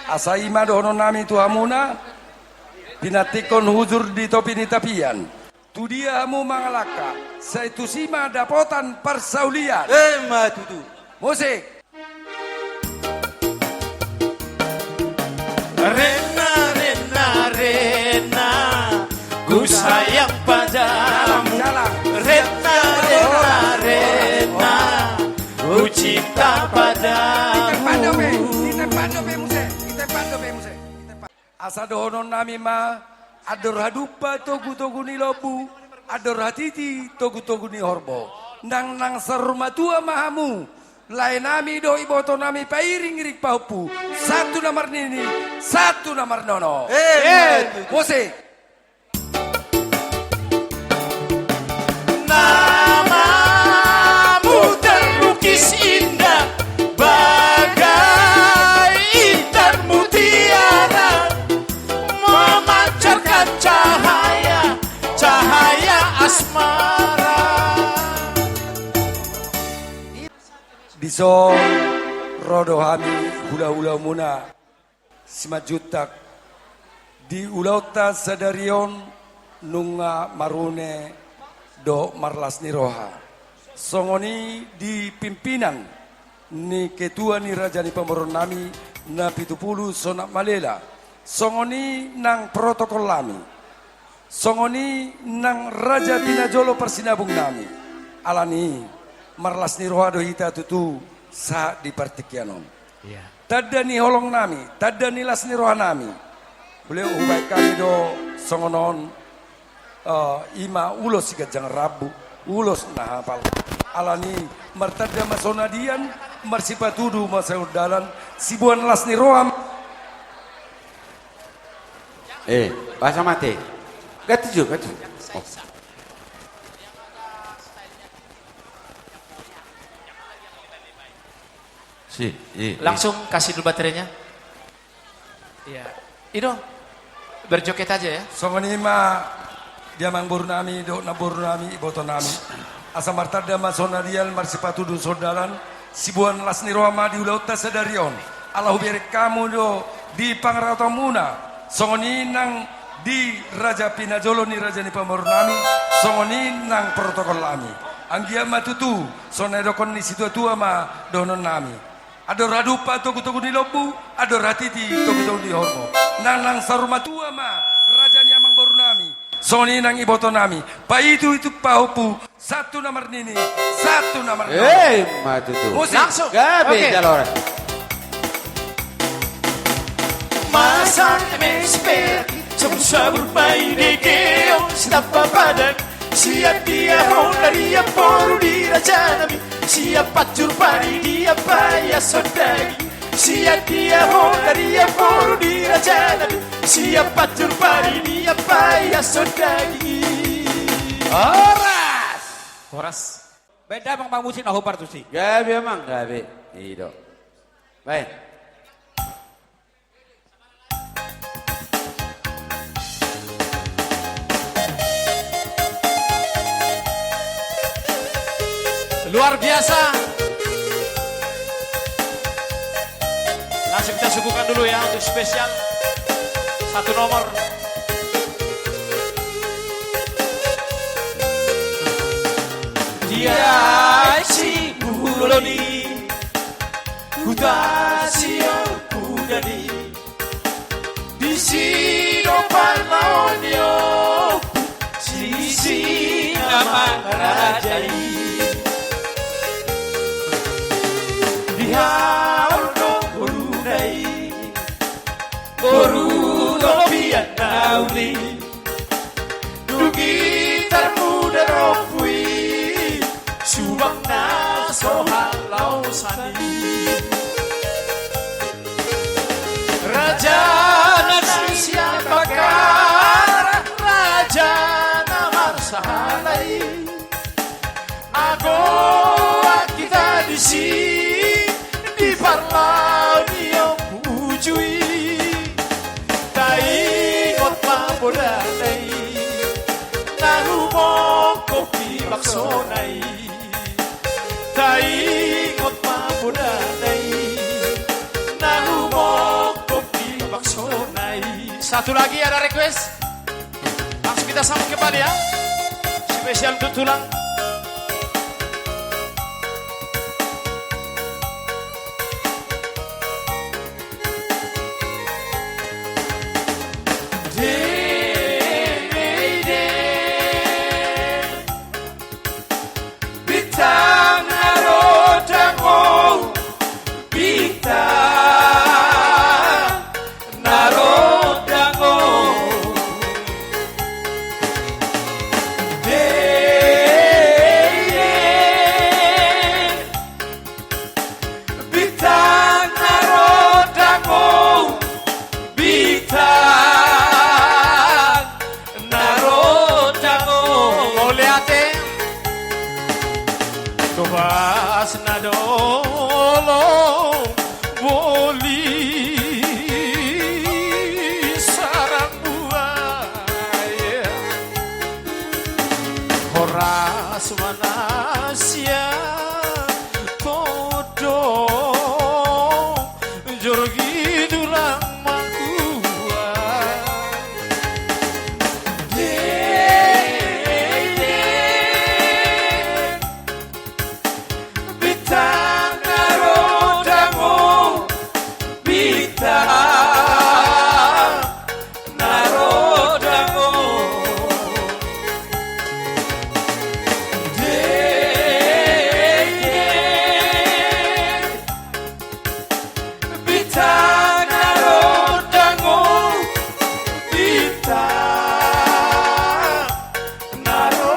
Asa i ma dohonon nami tu hamuna, pinantikhon hujur di topi ni tapian. Tudia hamu mangalangka, sai tusi ma dapotan parsaulian. Emma tutu. Musik. Rena, rena, rena, ku sayang padamu. Rena, rena, rena, ku cinta padamu. Asa dohonon nami ma, andor hadumpa togu-togu ni lombu, andor hatiti togu-togu ni horbo. Nang, nang saur matua ma hamu, lae nami dohot iboto nami pairing-iring pahompu, sahat tu na marnini, sahat tu na marnono. Musik. Namamu terlukis indah bagai intan mutiara, memancarkan cahaya, cahaya asmara. Dison ro do hami hula-hulamuna Simanjuntak. Di ulaonta sadari on nunga marune dohot marlas ni roha. Songon i di pimpinan ni ketua ni raja ni pamoruon nami na pitu pulu Sonak Malela. Songon i nang protokol nami. Songon i nang raja ti na jolo parsinabung nami. Alani i marlas ni roha do hita tutu sahat di partingkian on. Iya. Tanda ni holong nami, tanda ni las ni roha nami. Molo hubaen hami do songon on, eh, i ma ulos siganjang rambu, ulos na hapal. Alani i martanda ma songon na dian, marsipatudu ma songon dalan, siboan las ni roha. Eh, basa mate. Ganti jo, ganti jo. Oh. Si, i, i. Langsung kasih dulu baterainya. Iya. I do. Berjoget aja ya. Songon i ma di amangboru nami, dohot namboru nami, iboto nami. Asa martanda ma songon na dian, marsipatudu songon dalan, Siboan las ni roha ma di ulaonta sadari on. Ala hubereng hamu do di pangarahutmuna, songon i nang di raja pinajolo ni raja ni pamoruonnami, songon i nang protokol nami. Anggiat ma tutu, songon na didokkon ni situatua ma dohononnami. Andor hadumpang togutogu ni lombu, andor hatiti togutogu ni horbo. Nang, nang saur matua ma raja ni amangborunami, songon i nang ibotonami. Paituitu pahompu, sahat tu na marnini, sahat tu na marnono. Eh, ma tutu. Musik. Langsung. Gabe. Oke. Jalo ora. Masang M S P, sabur-sabur ma i dengke on, sitamba padan. Sian dia ho na dia boru ni rajanami, sian panjur pari dia paias on daging. Sian dia ho na dia boru ni rajanami, sian panjur pari dia paias on daging. Horas. Horas. Baen damang ma musik na hombar tusi. Gabe amang, gabe. I do. Baen. Luar biasa. Langsung kita suguhkan dulu ya untuk spesial satu nomor. Dia si buloni. Huta sian hudani, disi do parlaon ni ompu, sisi na mangarajai. Dihaol do boruna i, boru do pian na uli. Dung i tarmuda rompu i, subang na so halaosan i. Raja na sian Bakkara, raja na marsahala i. Agoan hita disi, di parlaon ni ompu uju i. Taingot ma bodana i, na humongkop di baksona i. Taingot ma bodana i, na humongkop di baksona i. Satu lagi ada request. Langsung kita sambut kembali ya. Spesial untuk tulang. Bintang na ro dangu, bintang na ro dangu. Bintang na ro dangu, bintang na ro dangu. Mauliate. Tobas na dolok boli sarang buaya. Horas ma na sian tondong. Jorgi tulang mangkuai. Deng, deng. Bintang na ro dangu, bintang na ro dangu. Deng, deng. Bintang na ro dangu, bintang na ro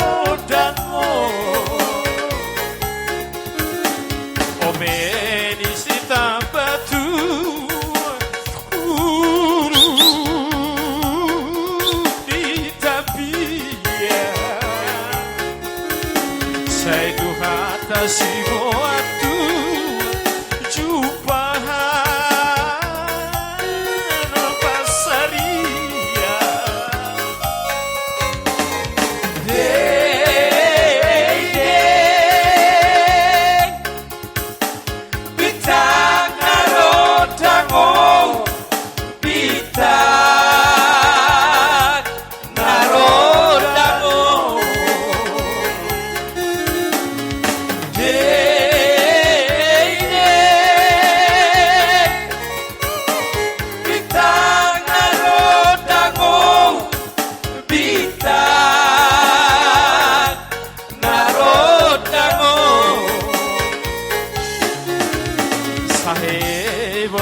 dangu. Omen i sitamba tu ulu di tapian. Sai tu hata siboan tu jumpahan pasarian. Deng, deng.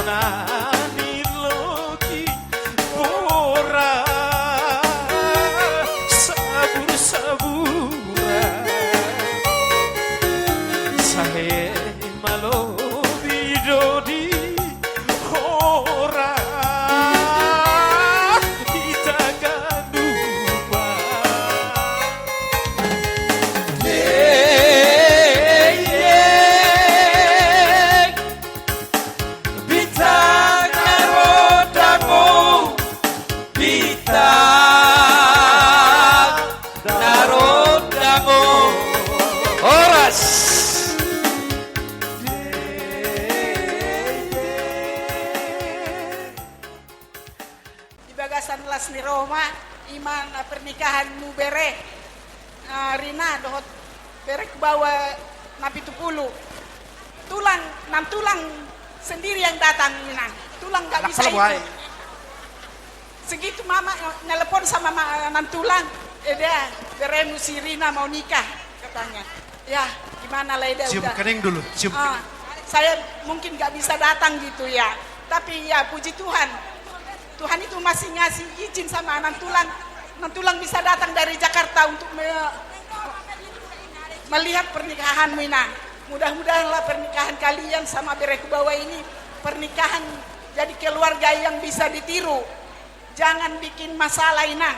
Na niloki boras sabur-saburan, sahe malobi do di horas hita ganupan. Deng, deng. Bintang na rondang on, bintang na rondang on. Horas. Di bagasan las ni roha ma, ima na pernikahanmu bere, ah, Rina, dohot bere Hubawa na pitu pulu. Tulang, nantulang sendiri yang datang, Inang. Tulang nggak bisa ikut. Segitu mama, eh, nelpon sama ma-, nantulang, "Eda, beremu si Rina mau nikah," katanya. Ya, gimana lah, Eda, udah. Cium kening dulu, cium kening. Ah, saya mungkin nggak bisa datang gitu ya. Tapi ya, puji Tuhan. Tuhan itu masih ngasih izin sama nantulang. Nantulang bisa datang dari Jakarta untuk me-, melihat pernikahanmu, Inang. Mudah-mudahanlah pernikahan kalian sama bere Hubawa ini pernikahan jadi keluarga yang bisa ditiru. Jangan bikin masalah, Inang.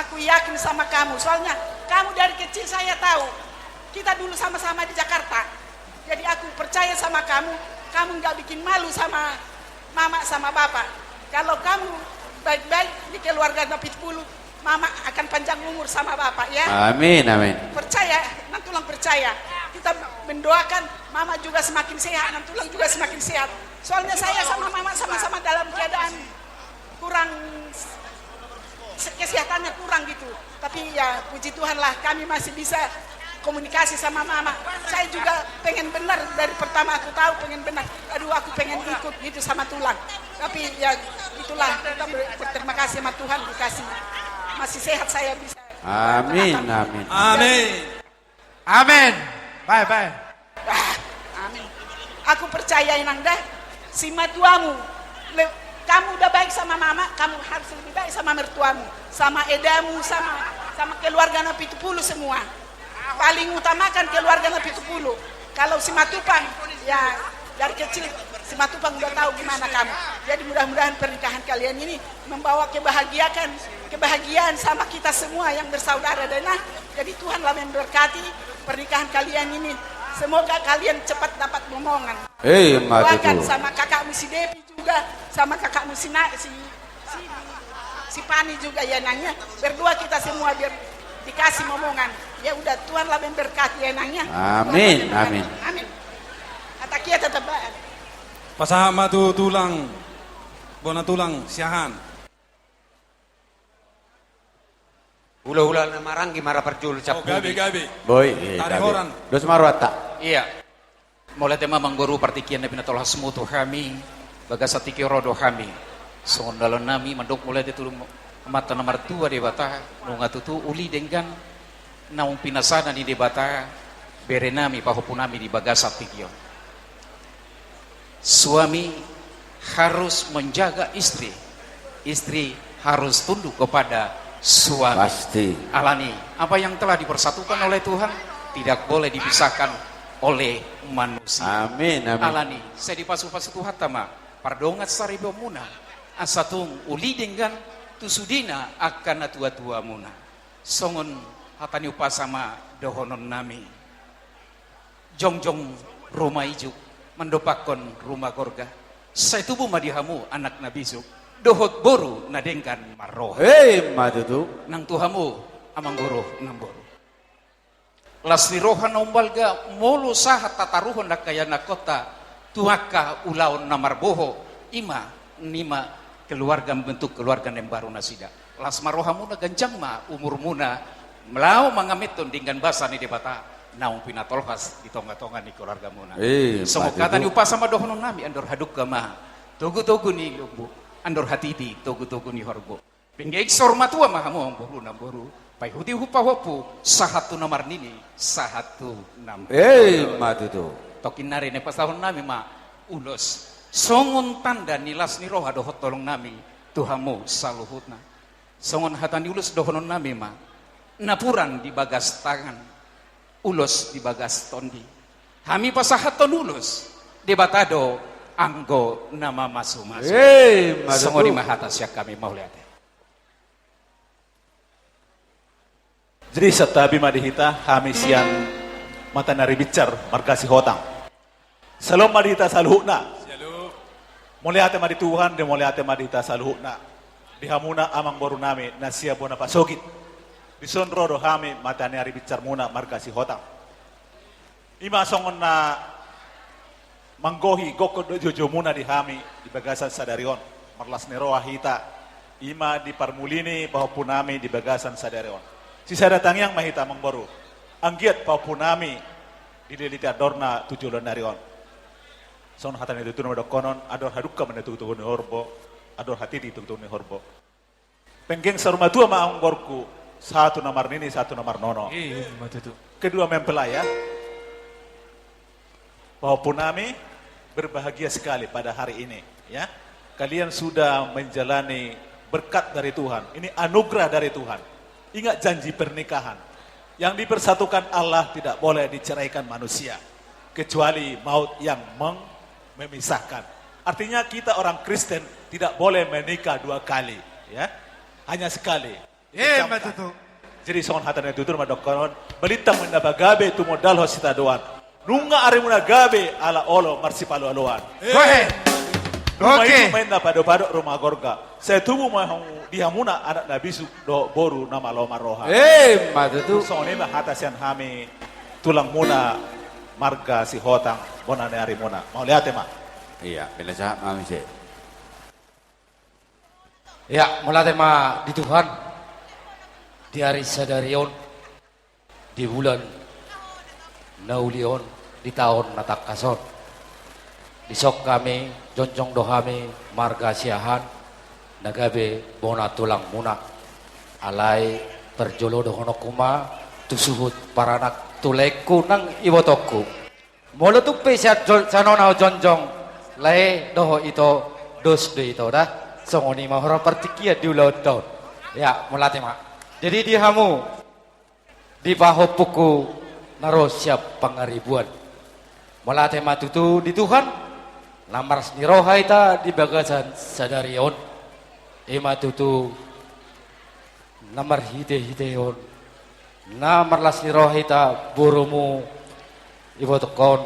Aku yakin sama kamu. Soalnya kamu dari kecil saya tahu. Kita dulu sama-sama di Jakarta. Jadi aku percaya sama kamu. Kamu nggak bikin malu sama mama sama bapak. Kalau kamu baik-baik di keluarga na pitu pulu, mama akan panjang umur sama bapak, ya. Amin, amin. Percaya, nantulang percaya. Kita mendoakan mama juga semakin sehat, nantulang juga semakin sehat. Soalnya saya sama mama sama-sama dalam keadaan kurang, se-, kesehatannya kurang gitu. Tapi ya, puji Tuhan lah, kami masih bisa komunikasi sama mama. Saya juga pengen benar, dari pertama aku tahu pengen benar. Aduh, aku pengen ikut gitu sama tulang. Tapi ya, itulah, kita ber-, berterima kasih sama Tuhan, dikasih, masih sehat saya bisa. Amin, amin. Amin. Amin. Bae, bae. Ah, amin. Aku percaya, Inang, dah. Si matuamu, le-, kamu udah baik sama mama, kamu harus lebih baik sama mertuamu, sama edamu, sama, sama keluarga na pitu pulu semua. Paling utamakan keluarga na pitu pulu. Kalau si Matupang, ya, dari kecil si Matupang udah tahu gimana kamu. Jadi mudah-mudahan pernikahan kalian ini membawa kebahagiaan, kebahagiaan sama kita semua yang bersaudara, Dena. Jadi Tuhanlah memberkati pernikahan kalian ini. Semoga kalian cepat dapat momongan. Eh, ma tutu. Doakan sama kakakmu si Devi juga, sama kakakmu si Na-, si, si, si Pani juga, ya, Nang, ya. Berdua kita semua biar dikasih momongan. Ya udah, Tuhanlah memberkati, ya, Nang, ya. Amin, amin. Amin. Atakia tetap. Pasahat ma tu tulang, bona tulang, siahaan. Hulahula na maranggi ma ra parjolo. Oh, gabe, gabe. Boi, eh, tari gabe. Horan. Dos ma rohanta. Iya. Mauliate ma, Amangboru, partingkian na pinatolhasmu tu hami, bagasan tingki on ro do hami. Songon dalan nami mandok mauliate tu Amanta na martua Debata, nunga tutu uli denggan naung pinasada ni Debata bere nami, pahompu nami di bagasan tingki on. Suami harus menjaga istri, istri harus tunduk kepada suami. Pasti. Alani, apa yang telah dipersatukan oleh Tuhan tidak boleh dipisahkan oleh manusia. Amin, amin. Alani, sai dipasupasu Tuhanta ma pardongansaripeonmuna, asa tung uli denggan tu sudena angka natuatuamuna. Songon hata ni umpasa ma dohonon nami. Jongjong ruma ijuk, mandompakkon ruma gorga. Sai tubu ma di hamu anak na bisuk, dohot boru na denggan marroha. Emma tutu. Nang tu hamu, Amangboru, Namboru. Las ni roha na umbalga, molo sahat tataruhon angka ianakhonta tu angka ulaon na marboho, ima, nima keluarga, membentuk keluarga na imbaru nasida. Las ma rohamuna, ganjang ma umurmuna, laho mangamethon denggan basa ni Debata naung pinatolhas di tongatonga ni keluargamuna. Eh, songon hata ni umpasa ma dohonon nami, andor hadungka ma togutogu ni lombu, andor hatiti togutogu ni horbo. Pinggan saur matua ma hamu, Amangboru, Namboru, paihutihut pahompu, sahat tu na marnini, sahat tu na marnono. Eh, emma tutu. Tongkin nari na pasahathon nami ma ulos Songon tanda ni las ni roha dohot holong nami tu hamu saluhutna. Songon hata ni ulos dohonon nami ma, napuran di bagas tangan, ulos di bagas tondi. Hami pasahathon ulos, Debata do anggo na mamasumasu. Emma tutu. Songon i ma hata sian hami, mauliate. Jadi santabi ma di hita, hami sian Mata ni Ari Binsar marga Sihotang. Syalom ma di hita saluhutna. Syalom. Mauliate ma di Tuhan, di mauliate ma di hita saluhutna. Di hamuna amangboru nami na sian bona pasogit. Dison ro do hami Mata ni Ari Binsar muna marga Sihotang. I ma songon na manggohi gokhon dohot joujou muna di hami di bagasan sadari on. Marlas ni roha hita, i ma di parmuli ni pahompu nami di bagasan sadari on. Sisada tangiang ma hita, amangboru, anggiat pahompu nami dililiti andorna tu joloan ni ari on. Songon hata ni tutur na mandok, andor hadungka ma na di togutogu ni horbo, andor hatiti di togutogu ni horbo. Penggeng saur matua ma amangborungku, sahat tu na marnini, sahat tu na marnono. Emma tutu. Kedua mempelai, ya. Pahompu nami, berbahagia sekali pada hari ini, ya. Kalian sudah menjalani berkat dari Tuhan. Ini anugerah dari Tuhan. Ingat janji pernikahan. Yang dipersatukan Allah tidak boleh diceraikan manusia, kecuali maut yang meng-, memisahkan. Artinya, kita orang Kristen tidak boleh menikah dua kali, ya. Hanya sekali. Emma tutu. Jadi songon hata ni tutur ma dohonon, balintang ma na pagabe tumundalhon sitadoan. Nunga arimuna gabe ala olo marsipalualuan. Emma tutu. Ruma ijuk ma na padopadop ruma gorga. Sai tubu ma hamu, di hamuna anak na bisuk dohot boru na malo marroha. Emma tutu. Songon i ma hata sian hami tulangmuna marga Sihotang, bona ni arimuna. Mauliate ma. Iya, pinasahat ma muse. Ia, mauliate ma di Tuhan, di ari sadari on, di bulan na uli on, di taon na tangkas on. Dison hami, jongjong do hami marga Siahaan, na gabe bona tulangmuna. Alai parjolo dohononku ma tu suhut paranak, tu laengku nang ibotongku. Molo tung pe sian jo-, sian on ahu jongjong, lae dohot ito, dos do ito da. Songon i ma huroha partingkian di ulaonta on. Ia, mauliate ma. Jadi di hamu, di pahompungku na ro sian Pangaribuan. Mauliate ma tutu di Tuhan, na marlas ni roha hita di bagasan sadari on. I ma tutu na marhitehite on, na marlas ni roha hita borumu, ibotongku on,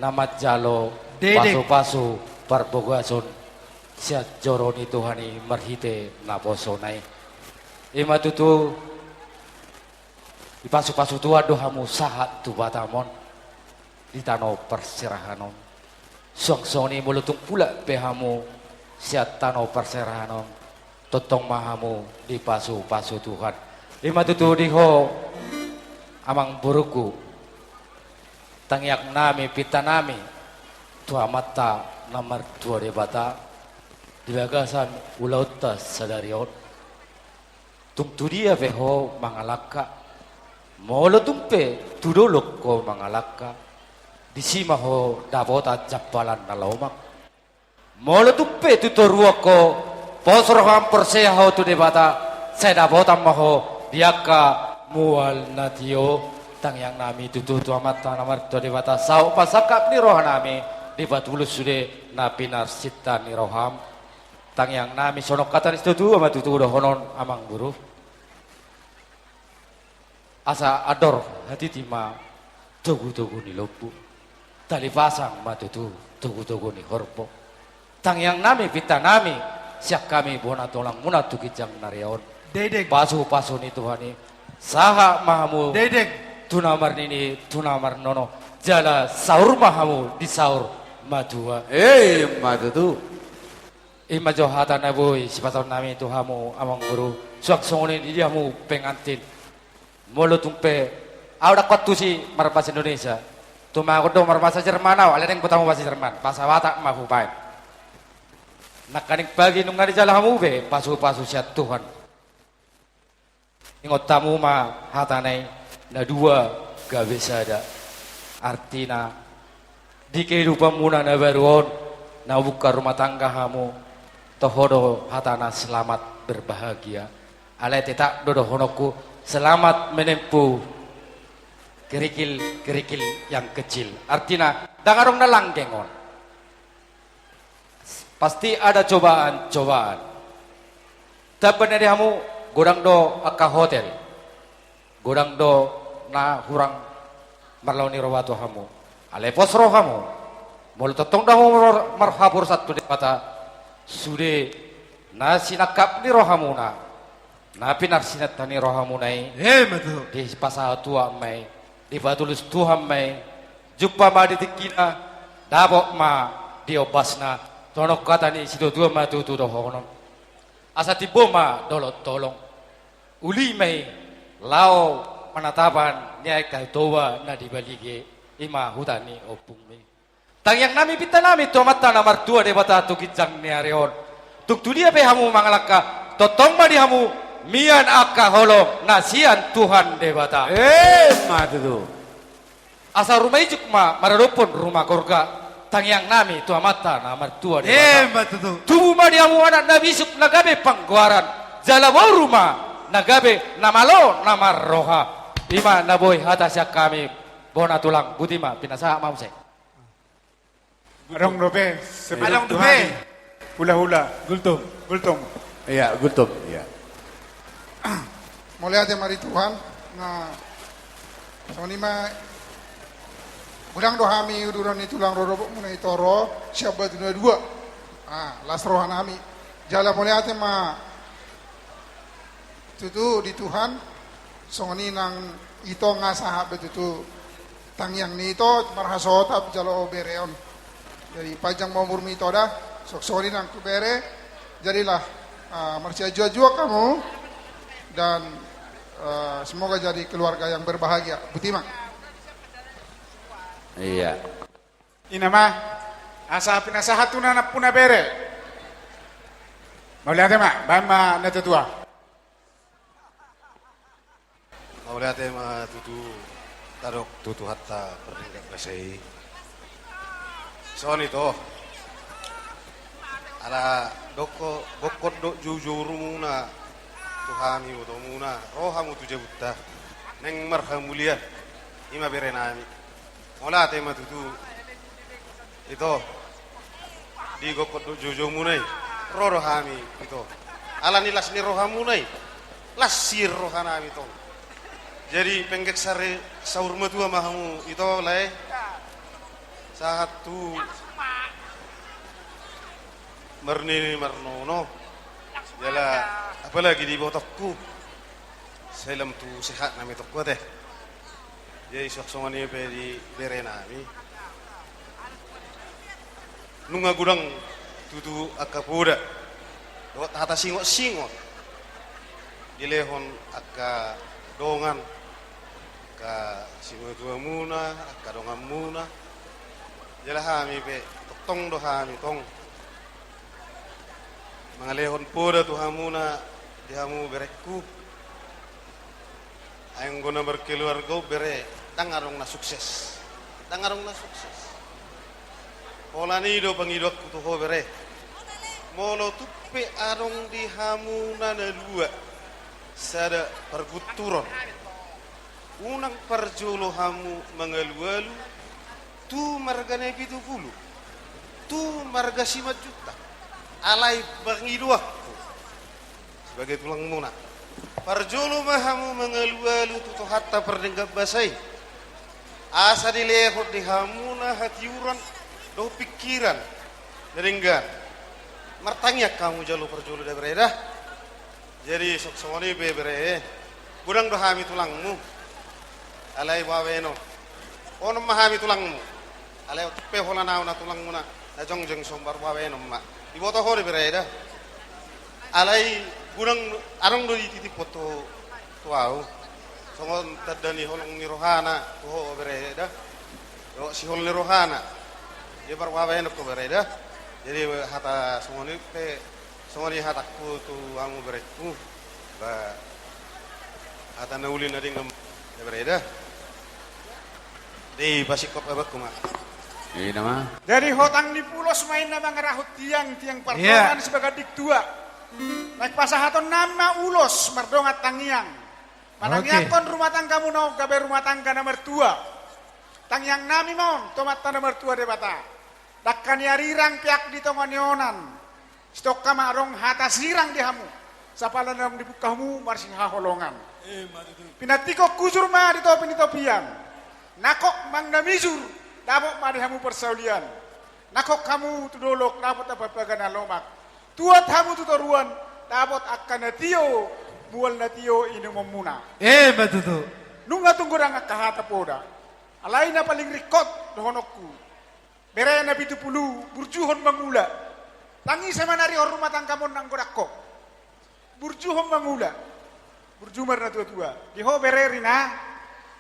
na manjalo, dedek, pasupasu parbagason sian joro ni Tuhan i marhite naposona i. I ma tutu, dipasupasu Tuhan do hamu sahat tu Batam on, di tano parserahan on. Suang songon i molo tung mulak pe hamu sian tano parserahan on, tongtong ma hamu dipasupasu Tuhan. I ma tutu di ho, amangborungku, tangiang nami, pinta nami tu Amanta na martua Debata di bagasan ulaonta sadari on. Tung tu dia pe ho mangalangka, molo tung pe tu dolok ho mangalangka, disi ma ho dapotan jampalan na lomak. Molo tung pe tu toruan ho, pos roham, porsea ho tu Debata, sai dapotan ma ho di angka mual na tio. Tangiang nami tutu tu Amanta na martua Debata, saut pasangkap ni roha nami, dipatulus sude na pinarsinta ni roham. Tangiang nami songon hata ni situatua ma tutu dohonon, amangboru. Asa andor hatiti ma togutogu ni lombu, tali pasang ma tutu togutogu ni horbo. Tangiang nami, pinta nami, sian hami bona tulangmuna tu ginjang na ria on. Dedeng. Pasupasu ni Tuhan i, sahat ma hamu, dedeng, tu na marnini, tu na marnono, jala saur ma hamu di saur matua. Emma tutu. I ma jo hata na boi sipasahat nami tu hamu, amangboru. Suang songon i di hamu pengantin. Molo tung pe, ahu ndang huantusi marbahasa Indonesia. Tumagon do marbahasa Jerman ahu, alai naeng botomu bahasa Jerman. Bahasa Batak ma hubaen. Nangkaning pagi nunga dijalo hamu be pasupasu sian Tuhan. Ingot hamu ma hata na i, na dua gabe sada. Artina, di kehidupanmuna na baru on, Na hubuka rumah tangga hamu, toho do hatana selamat berbahagia. Alai tetap do dohononku, selamat menempuh kerikil-kerikil yang kecil. Artina, ndang adong na langgeng on. Pasti ada cobaan-cobaan. Tamba na di hamu, godang do angka hotel. Godang do na hurang marlaon ni roha tu hamu. Alai pos rohamu. Molo tongtong do hamu mar-, marhaporseaon tu Debata, sude na sinangkap ni rohamuna, na pinarsinta ni rohamuna i, ima tutu, dipasahat Tuhan ma i, dipatulus Tuhan ma i, jumpa ma di tingkina, dapot ma di ombasna, songon hata ni situatua ma tutu dohonon. Asa timbo ma dolok tolong. Uli ma i laho manatapan ni angka Toba na di Balige, ima huta ni ompungmi. Tangiang nami, pinta nami tu Amanta na martua Debata tu ginjang ni ari on. Tung tu dia pe hamu mangalangka, tongtong ma di hamu mian angka holong na sian Tuhan Debata. Ima tutu. Asa ruma ijuk ma maradophon ruma gorga, tangiang nami tu Amanta na martua Debata. Ima tutu. Tubu ma di hamu anak na bisuk na gabe panggoaran, jala boru ma na gabe na malo na marroha. Ima na boi hata sian hami, bona tulang, boti ma, pinasahat ma muse. Adong dope. Adong dope. Hula-hula. Gultom. Gultom. Iya, Gultom. Iya. Mauliate ma di Tuhan. Na, songon i ma, godang do hami uduran ni tulang rorobot muna i, toro sian Batu na Dua. Ah, las roha nami. Jala mauliate ma tutu di Tuhan, songon i nang ito nga sahat be tutu tangiang ni ito, marhasohotan jalo bere on. Jadi, panjang ma umurmi ito da, songon i nang tu bere, jadilah, ah, marsiajuak-juak hamu, dan, ah, semoga jadi keluarga yang berbahagia. Boti ma. Iya. Ima, asa pinasahat tu na nampuna bere. Mauliate ma, baen ma na tua-tua. Mauliate ma tutu, tadok tu Tuhanta pardenggan basa i. Songon i ito. Ala gokkon, gokkon do joujoumuna tu hami, ibotomuna, ro hamu tu jabunta. Naeng marhamulian, ima bere nami. Mauliate ma tutu. Ito. Di gokkon do joujoumuna i. Ro do hami, ito. Ala ni las ni rohamuna i. Las sian roha nami tong. Jadi, penggeng sari saur matua ma hamu, ito, lae. Sahat tu marnini marnono. Jala, apalagi di ibotongku. Sai lam tu sehat nami tong, ate. Jadi, suang songon i pe di bere nami. Nunga godang tutu angka poda dohot hata singot-singot dilehon angka dongan, angka simatuamuna, angka donganmuna. Jala hami pe, tongtong do hami tong mangalehon poda tu hamuna, di hamu berengku. Ai anggo na markeluarga on, bere, ndang adong na sukses. Ndang adong na sukses. Pola ni i do pangidoanku tu ho, bere. Molo tung pe adong di hamuna na dua sada pargunturon, unang parjolo hamu mangalualu tu marga Naipitupulu, tu marga Simanjuntak. Alai pangidoanku sebagai tulangmuna, parjolo ma hamu mangalualu tu Tuhanta pardenggan basa i. Asa dilehon di hamuna hatiuron dohot pingkiran na denggan. Martangiang hamu jolo parjolo da, bere, da. Jadi, songon i pe, bere, godang do hami tulangmu. Alai baen on. Onom ma hami tulangmu. Alai pe holan ahu na tulangmuna, na jongjong, sombar baen on ma. Iboto ho do, bere, da. Alai godang, adong do dititiphon tu, tu ahu. Songon tanda ni holong ni rohana tu ho, bere, da. Dohot sihol ni rohana. Dia parbaen on ho, bere, da. Jadi, hata songon i pe, songon i hatangku tu hamu berengku, ba, hata na uli na denggan, da, bere, da. Di pasingkop abangku ma. Jadi hotang ni pulos ma inna mangarahut tiang, tiang partongan sibagandik tua. Naeng pasahatonnami ma ulos mardongan tangiang. Manangiangkon rumah tanggamuna on gabe rumah tangga na martua. Tangiangnami ma on tu Amanta na martua Debata. Dangka ni arirang peak di tonga ni onan. Sitongka ma adong hata sirang di hamu. Sapala naung dibuka hamu marsihaholongan. Pinantikhon hujur ma di topi ni topian. Nangkok manang na mijur, dapot ma di hamu parsaulian. Nangkok hamu tu dolok, dapot ma paga na lomak. Tuat hamu tu toruan, dapot angka na tio, mual na tio inumonmuna. Emma tutu. Nunga tung godang angka hata poda. Alai na paling ringkot dohononku. Bere na pitu pulu, burjuhon mangula. Tangisa ma na rihor rumah tanggamon nang godang ho. Burjuhon mangula. Burju ma na tua-tua. Di ho bere rina,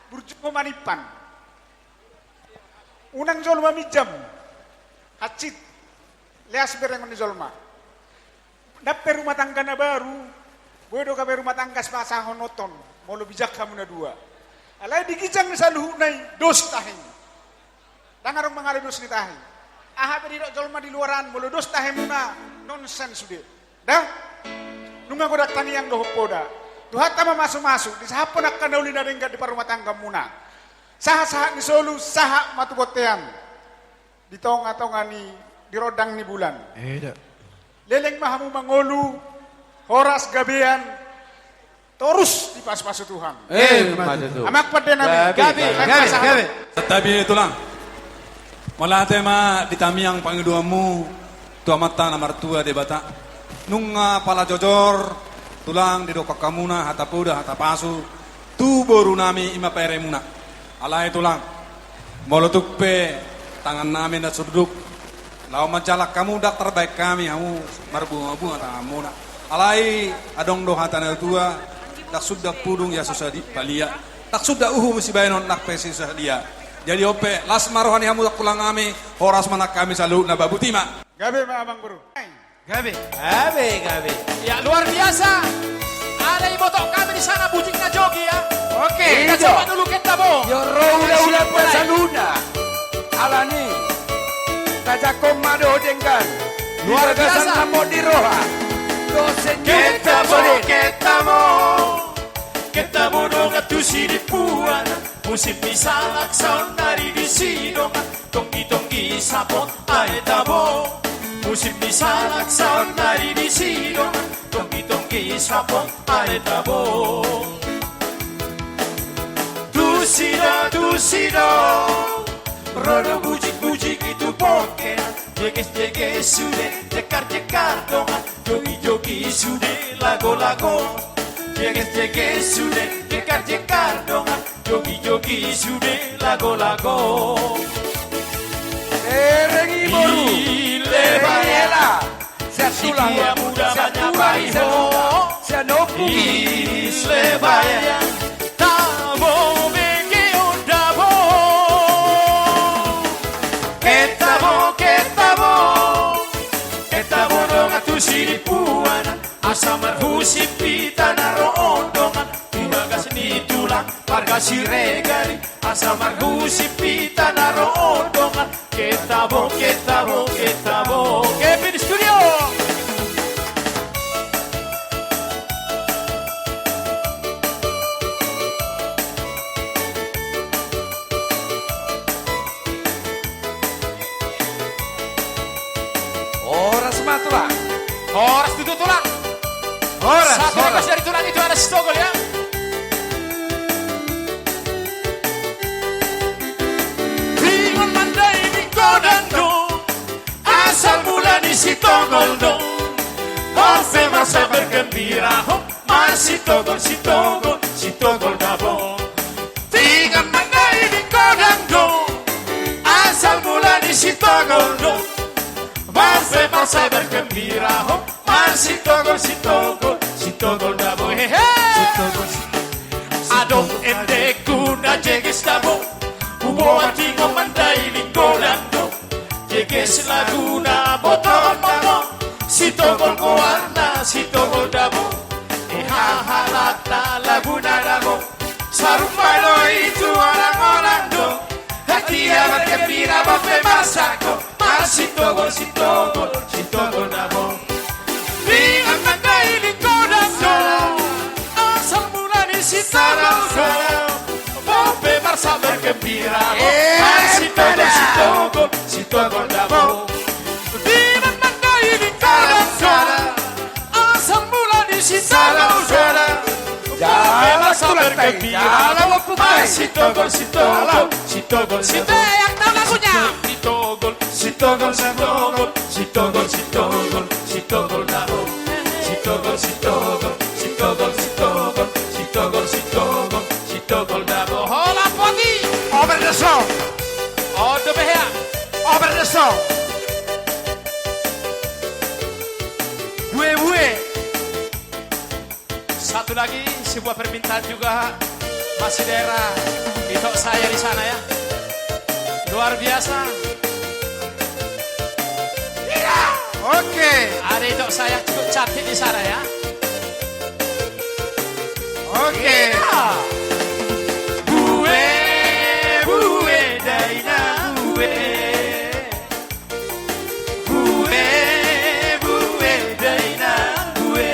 burjuhon manimpan. Unang jolma minjam. Hansit. Leas berengon ni jolma. Nang pe rumah tangga na baru, boi do gabe rumah tangga sipasahononton, molo bijak hamu na dua. Alai di ginjang ni saluhutna i, dos tahe. Ndang adong mangalehon dos ni tahe. Aha pe didok jolma di luaran, molo dos tahemuna, nonsen sude. Da? Nunga godang tangiang dohot poda. Tuhanta ma masu-masu, disahaphon angka na uli na denggan di parrumahtanggaonmuna. Sahat-sahat ni solu, sahat ma tu bontean. Di tonga-tonga ni, di rondang ni bulan. Eda. Leleng ma hamu mangolu, horas gabean, torus dipasu-pasu Tuhan. Emma tutu. Amang pande nami. Gabe, gabe, gabe. Santabi tulang. Mauliate ma di tangiang pangidoanmu tu Amanta na martua Debata. Nunga pala jojor tulang didok hamuna hata poda hata pasu tu boru nami i ma beremuna. Alai tulang, molo tung pe tangan nami na surduk, laho manjalang hamu ndang tarbahen hami hamu marbunga-bunga tanganmuna. Alai adong do hata na tua, ndang suda pudung ia so sadia palia, ndang suda uhum sibahenon nang pe so sadia. Jadi on pe las ma roha ni hamu tulang nami, horas ma nang hami saluhutna, bahen botima. Gabe ma amang boru. Gabe. Gabe, gabe. Ya, luar biasa. Ada iboto kami di sana, bujing na jogi ya. Oke. Kita coba dulu, kita bo. Yo ro ula-ula pasaluna. Alani. Tajangkon ma do denggan. Luar biasa. Di roha. Dosen kita bo, kita bo. Kita bo do ngatusi di puan. Musim ni salak saonnari di sidongan. Tonggi-tonggi sapot ae tabo. Musim ni salak saonnari di sidongan. Tonggi-tonggi sapot ae tabo. Tusi do, tusi do. Ro do bujing-bujing i tu pongkean. Jeges-jeges sude, jekar-jekar dongan. Jogi-jogi sude, lago-lago. Jeges-jeges sude, jekar-jekar dongan. Jogi-jogi sude lago-lago. Bereng i boru. Ile bae. Sian tulang. Sian tulang, sian tulang. Sian ompung. Ile bae. Tabo bege on dabo. Ketabo, ketabo. Ketabo dongan tu sinipuan. Asa marhusip hita na ro on dongan, tu bagas ni tulang marga Siregar i. Asa marhusip hita na ro on dongan, ketabo, ketabo, ketabo. Kevin Studio. Horas ma tulang. Horas tutu tulang. Horas, horas. Satu request dari tulang itu ada si Togol ya. Ingot mandai di godang do, asal mula ni si Togol do. Boru pe marsai bergembira ho. Marsitogol, sitogol, sitogol dabo. Ingot mandai di godang do, asal mula ni sitogol do. Boru pe marsai bergembira ho. Marsitogol, sitogol, sitogol dabo. Hehe. Sitogol, sitogol. Adong endekku na jeges dabo. Huboan ingot mandai di godang do. Jeges laguna botohon ma ho, sitogol goarna sitogol dabo. Ehe halak na laguna dabo, sarupa do i tu olang-olang do. Hatiha Gembira bope marsangkop, marsitogol, sitogol, sitogol na boi. Dengan mandailing godang do asal mula ni sitogol do. Bope marsabar gembira, eh, marsitogol, sitogol, sitogol na boi. Dengan mandailing godang do asal mula ni sitogol do. Jala sitogol, sitogol, sitogol, sitogol, sitogol. Sitogol, sitogol, sitogol, sitogol, sitogol na boi. Sitogol, sitogol, sitogol, sitogol, sitogol, sitogol, sitogol, sitogol na boi. Hola poti. Over the song. Odo behea. Over the song. Bue, bue. Satu lagi, sebuah permintaan juga. Masih daerah Ito Saya di sana ya. Luar biasa. Iya. Oke. Ada Ito Saya cukup cantik di sana ya. Oke. Iya. Bue, bue, dainang bue. Bue, bue, dainang bue.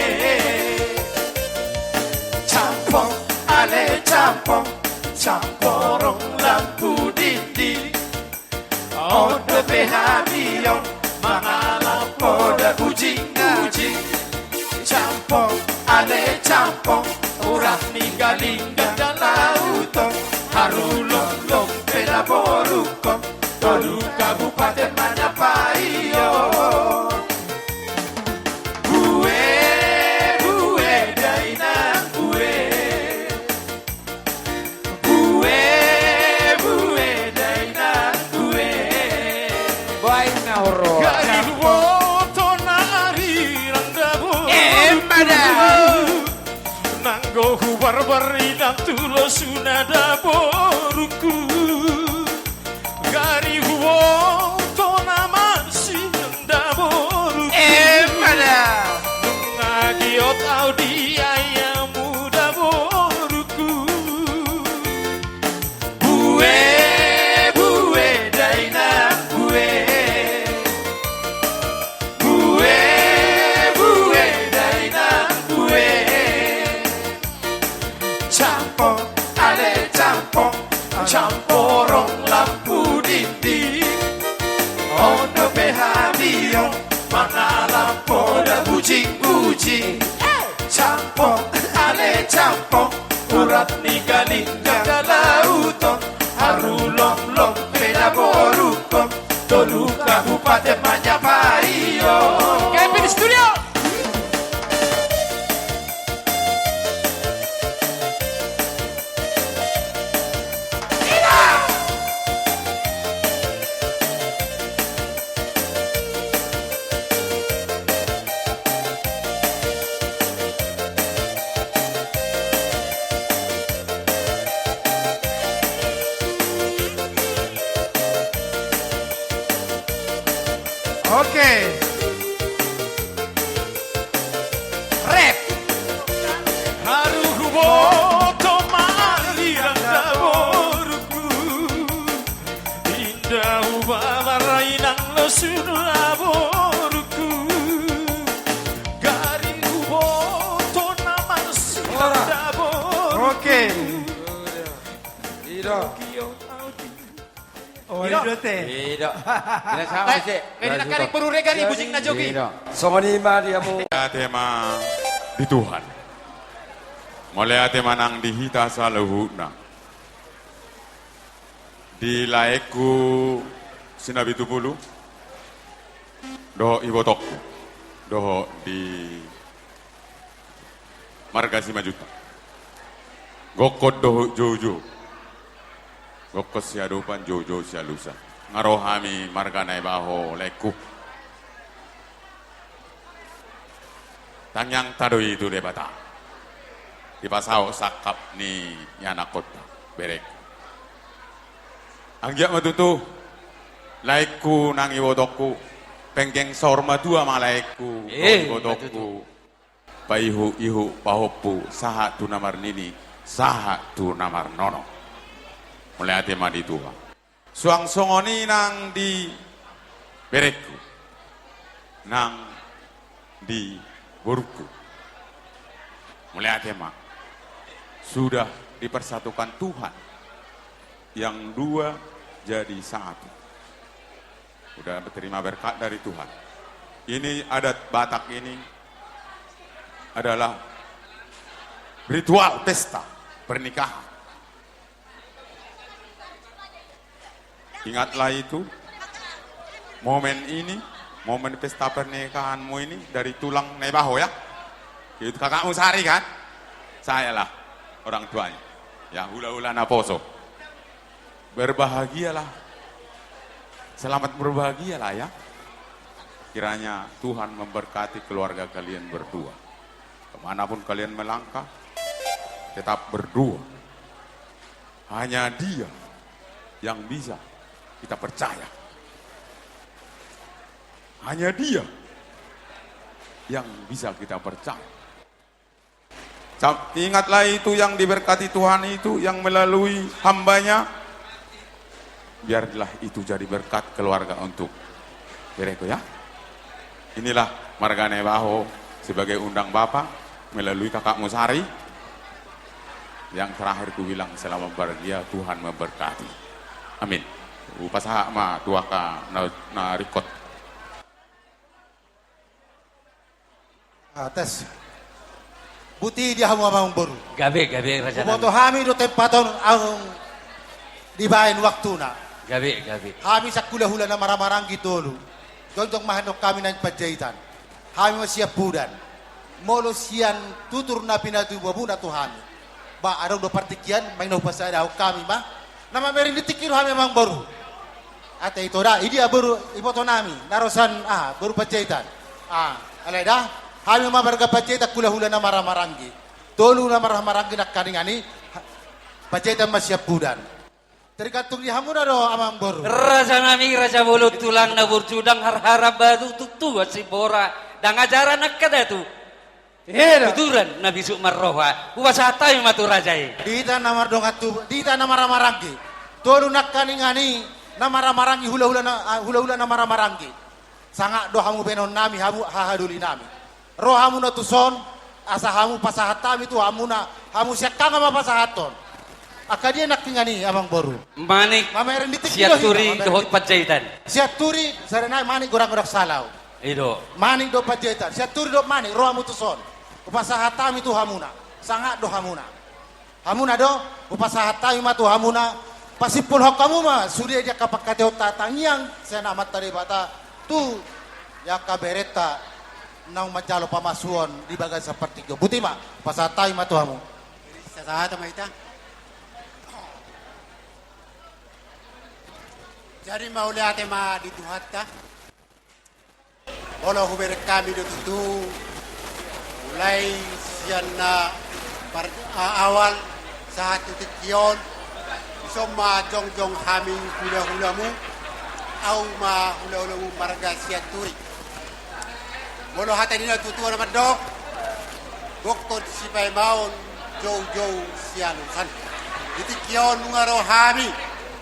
Campong, ale campong, camporong lampu dinding. On dope hami on mangalap poda bujing-bujing. Campong, ale campong, urat ni galinggang dan lauton. Haru lomlom pe daborungkon, tolu kabupaten manyapai on. Bue, bue, dainang bue. Bue, bue, dainang bue. Baen na horo. Gari huboto na arirang daborungku. Emma da. Nanggo hubarbar inang tu losuna daborungku. Gari huboto na marsirang daborungku. Emma da. Nunga giot au di ayahmu daborungku. Bue, bue, dainang bue. Bue, bue, dainang bue. Campong, ale campong, camporong lampu dinding. On dope hami on mangalap poda bujing-bujing. Campong, ale campong, urat ni galinggang dan lauton. Haru lomlom pe daborungkon, tolu kabupaten manyapai on. Kevin Studio. Oke. Rap. Haru huboto ma arirang daborungku. Inda hubabar inang losu daborungku. Gari huboto na marsirang daborungku. Oke. Ido. Oh, ido te. Ido. Bina sama, eh, sih. Eh, di nangkaning boru re gari bujing na jogi. Ido. Songon i ma di hamu. Mauliate ma di Tuhan. Mauliate ma nang di hita saluhutna. Di laengku Sinabitupulu, dohot ibotongku, dohot di marga Simanjuntak. Gokkon dohot joujou. Gokkon siadopan, joujou sialusan. Nga ro hami marga Naibaho, laengku. Tangiangta do i tu Debata dipasaut sangkap ni ianakkonta, berengku. Anggiat ma tutu, laengku nang ibotongku, penggeng saur matua ma laengku, eh, ibotongku. Paihu-ihu pahompu, sahat tu na marnini, sahat tu na marnono. Mauliate ma di Tuhan. Suang songon i nang di berengku, nang di borungku. Mauliate ma, sudah dipersatukan Tuhan, yang dua jadi satu. Udah terima berkat dari Tuhan. Ini adat Batak ini adalah ritual pesta pernikahan. Ingatlah itu, momen ini, momen pesta pernikahanmu ini dari tulang Naibaho ya. Itu kakakmu Sari kan? Sayalah orang tuanya. Ya, hula-hula naposo. Berbahagialah. Selamat berbahagialah ya. Kiranya Tuhan memberkati keluarga kalian berdua. Kemanapun kalian melangkah, tetap berdua. Hanya Dia yang bisa kita percaya. Hanya Dia yang bisa kita percaya. Cam-, ingatlah itu yang diberkati Tuhan itu, yang melalui hambanya. Biarlah itu jadi berkat keluarga untuk berengku ya. Inilah marga Naibaho sebagai undang bapa melalui kakakmu Sari. Yang terakhir ku bilang selamat bahagia, Tuhan memberkati. Amin. Hupasahat ma tu angka na, na ringkot. Ah, tes. Botima hamu amangboru. Gabe, gabe, raja nami. Huboto hami do tempaton aung dibaen waktuna. Gabe, gabe. Hami sahulahula na marhahamaranggi tolu. Jongjong ma hami dohot hami na di Panjaitan. Hami ma siampudan. Molo sian tutur na pinatubu hamuna tu hami. Ba adong do partingkian, manang na hupasadahon hami ma. Na mamereng di tingki do hami amangboru. Ate ito da, i dia boru iboto nami, na ro sian aha, boru Panjaitan. Ah, alai da, hami ma marga Panjaitan hulahula na marhahamaranggi. Tolu na marhahamaranggi nangkaningan i, ha-, Panjaitan ma siampudan. Tergantung di hamuna do amangboru. Raja nami, raja bolon tulang na burju, dang harhara batu tuktuan simbora, dang ajaran angka datu. Eda. Tuturan na bisuk marroha, hupasahat hami ma tu raja i. Di hita na mardongan tubu, di hita na marhahamaranggi. Tolu nangkaningan i, na marhahamaranggi hulahula na, ah, hulahula na marhahamaranggi. Sangap do hamu baenon nami, hamu hahadoli nami. Ro hamuna tuson, asa hamu pasahat hami tu hamuna, hamu siangkangan ma pasahathon. Angka dia nangkaningan i amangboru. Manik, mamereng di tingki do hita, Sianturi mamereng dohot di Panjaitan. Sianturi, sada nai Manik godang-godang salau. I do. Manik dohot Panjaitan, Sianturi dohot Manik, ro hamu tuson. Hupasahat hami tu hamuna. Sangap do hamuna. Hamuna do, hupasahat hami ma tu hamuna. Pasimpulhon hamu ma sude di angka pangkataion tangiang sian Amanta Debata tu di angka berenta naung manjalo pamasuon di bagasan partingkian. Botima, hupasahat hami ma tu hamu. Sahat ma hita. Jadi mauliate ma di Tuhanta. Molo hubereng hami do tutu, mulai sian na par-, a-, awal sahat tu tingki on, dison ma jongjong hami hulahulamu, ahu ma hulahulamu marga Sianturi. Molo hata ni natuatua na mandok, gokhon sipaimaon, joujou sialusan. Di tingki on nunga ro hami,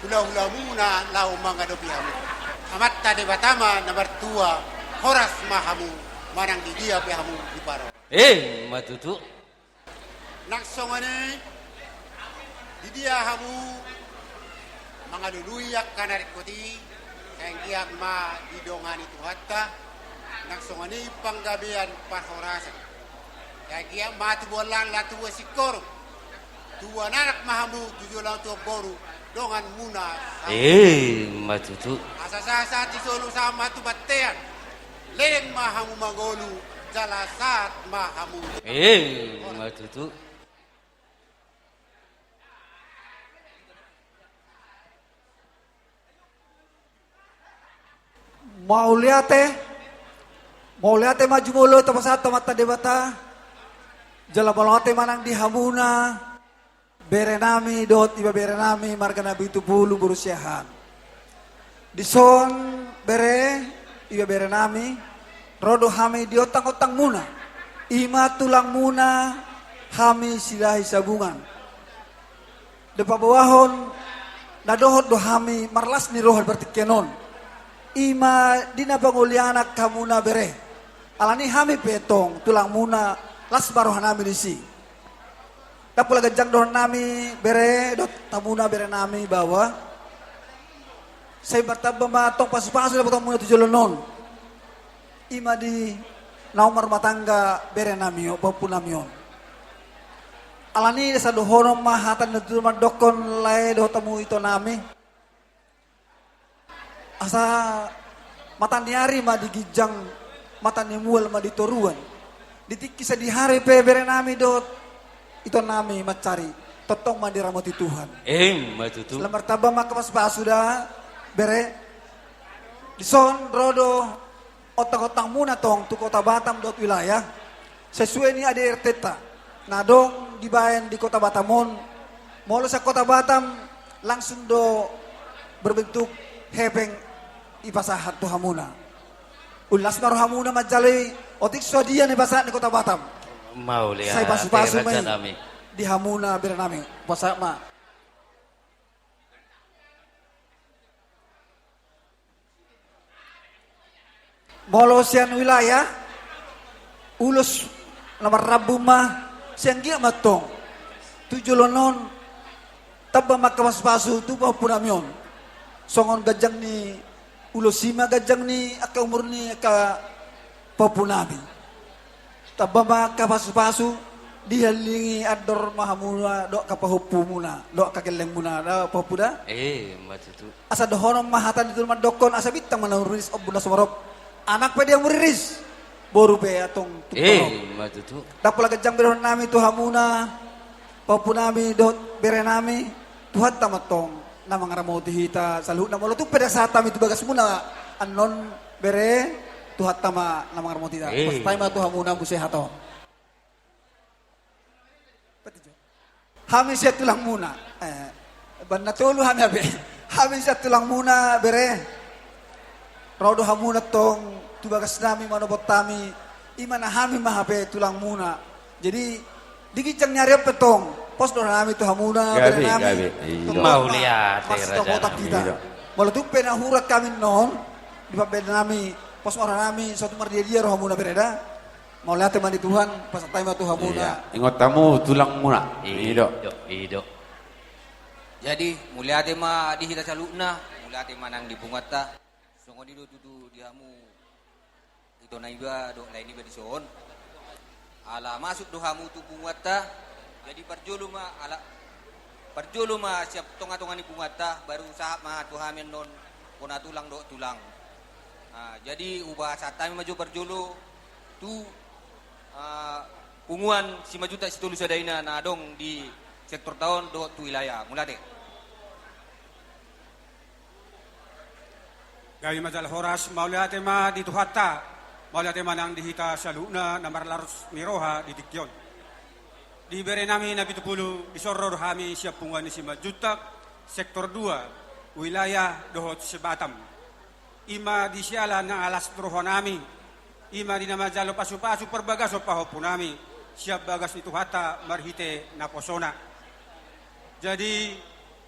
hulahulamuna laho mangadopi hamu. Amanta Debata ma na martua, horas ma hamu, manang di dia pe hamu diparorot. Emma tutu. Nang songon i, di dia hamu mangalului angka na ringkot i, sai anggiat ma didongani Tuhanta, nang songon i panggabean parhorasan. Sai anggiat ma tubuan lan, tubuan singkoru, tubuan anak ma hamu, jujur laho tubuan boru, donganmuna. Emma tutu. Asa sahat-sahat di solu sahat ma tu bontean. Leleng ma hamu mangolu, jala sahat ma hamu. Emma tutu. Mauliate, mauliate ma jumolo tapasahat tu Amanta Debata, jala mauliate ma nang di hamuna, bere nami, dohot ibebere nami, marga Nabitupulu boru Siahaan. Dison bere, ibebere nami, ro do hami di ontang-ontangmuna, i ma tulangmuna, hami Silahi Sabungan. Dipaboahon Na dohot do hami marlas ni roha di partingkian on. I ma di na pangoli anak hamuna bere. Alani hami pe tong tulangmuna, las ma rohanami disi. Ndang pola ganjang dohononnami bere dohot hamuna berenami baoa. Sai martamba ma tong pasupasu dapotonmuna tu joloan on. I ma di naung marrumah tangga berenami on, pahompunami on. Alani i asa dohonon ma hata ni natua-tua mandokkon lae dohot hamu itonami. Asa mata ni ari ma di ginjang, mata ni mual ma di toruan. Di tingki sadihari pe berenami dohot itonami mansari, tongtong ma diramoti Tuhan. Emma tutu. Sai martamba ma angka pasupasu da bere. Dison ro do ontang-ontangmuna tong tu Kota Batam dohot wilayah, sesuai ni A D R T-ta na adong dibaen di Kota Batam on. Molo sian Kota Batam langsung do berbentuk hepeng dipasahat tu hamuna. Unlas ma rohamuna manjalo i, otik so dia na dipasahat ni Kota Batam. Mauliate. Sai pasupasu ma i rajanami. Di hamuna berenami. Pasahat ma. Molo sian wilayah, ulos na marrambu ma, sai anggiat ma tong tu joloan on tamba ma angka pasupasu tu pahompunami on. Songon ganjang ni ulos i ma ganjang ni angka umur ni angka pahompunami. Tamba ma angka pasupasu, dihalingi andor ma hamuna dohot angka pahompumuna dohot angka gellengmuna da, pahompu da? Emma tutu. Asa dohonon ma hata ni natua-tua mandokkon, asa bintang ma na rumiris ombun na sumorop, anak pe di hamu riris, boru pe antong tumorop. Emma tutu. Ndang pola ganjang be dohononnami tu hamuna, pahompunami dohot berenami, Tuhanta ma tong na mangaramoti hita saluhutna. Molo tung pe ndang sahat hami tu bagasmuna annon bere, Tuhanta ma na mangaramoti hita. Emma. Pasahat hami ma tu hamuna muse hata on. Hami sian tulangmuna. Eh, baen na tolu hami hape. Hami sian tulangmuna bere. Ro do hamuna tong tu bagasnami manopot hami. I ma na hami ma hape tulangmuna. Jadi di ginjang ni ari on pe tong, pos do rohanami tu hamuna berenami. Gabe, gabe. Iya. Tong mauliate rajanami. Molo tung pe na hurang hami annon di pambahenannami, pos ma rohanami, so tung mardia-dia rohamuna bere da. Mauliate ma di Tuhan, pasahat hami ma tu hamuna. Iya, ingot hamu tulangmuna. I do. I do, i do. Jadi, mauliate ma di hita saluhutna, mauliate ma nang di punguanta. Songon i do tutu di hamu ito niba dohot lae niba dison. Ala masuk do hamu tu punguanta, jadi parjolo ma ala, parjolo ma sian tonga-tonga ni punguanta, baru sahat ma tu hami annon bona tulang dohot tulang. Ah, jadi hupasahat hami ma jo parjolo tu, ah, punguan Simanjuntak Sitolu Sada Ina na adong di sektorta on dohot tu wilayah. Mauliate. Gabe ma jala horas, mauliate ma di Tuhanta, mauliate ma nang di hita saluhutna na marlas ni roha di tingki on. Di berenami na pitupulu, dison ro do hami sian punguan ni Simanjuntak, sektor dua, wilayah dohot se-Batam. I ma di siala na las rohanami, i ma di na manjalo pasu-pasu parbagason pahompunami sian bagas ni Tuhanta marhite naposona. Jadi,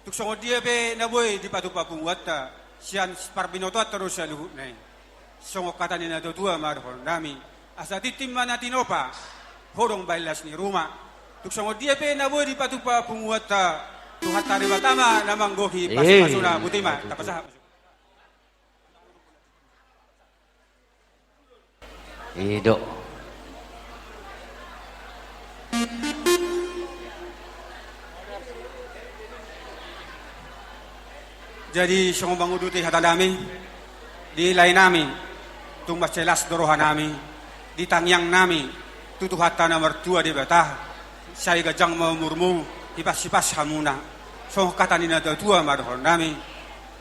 tung songon dia pe na boi dipatupa punguanta sian parbinotoanta do saluhutna i. Songon hata ni natua-tua ma dohononnami, asa tintin ma na tinopa, hodong bahen las ni ruma. Tung songon dia pe na boi dipatupa punguanta, Tuhanta Debata ma na manggohi pasu-pasuna. Botima, tapasahat. I do. Jadi, songon manguduti hatanami, di laenami, tung mansai las do rohanami, di tangiangnami tu Tuhanta na martua Debata, sai ganjang ma umurmu, hipas-hipas hamuna. Songon hata ni natua-tua ma dohononnami,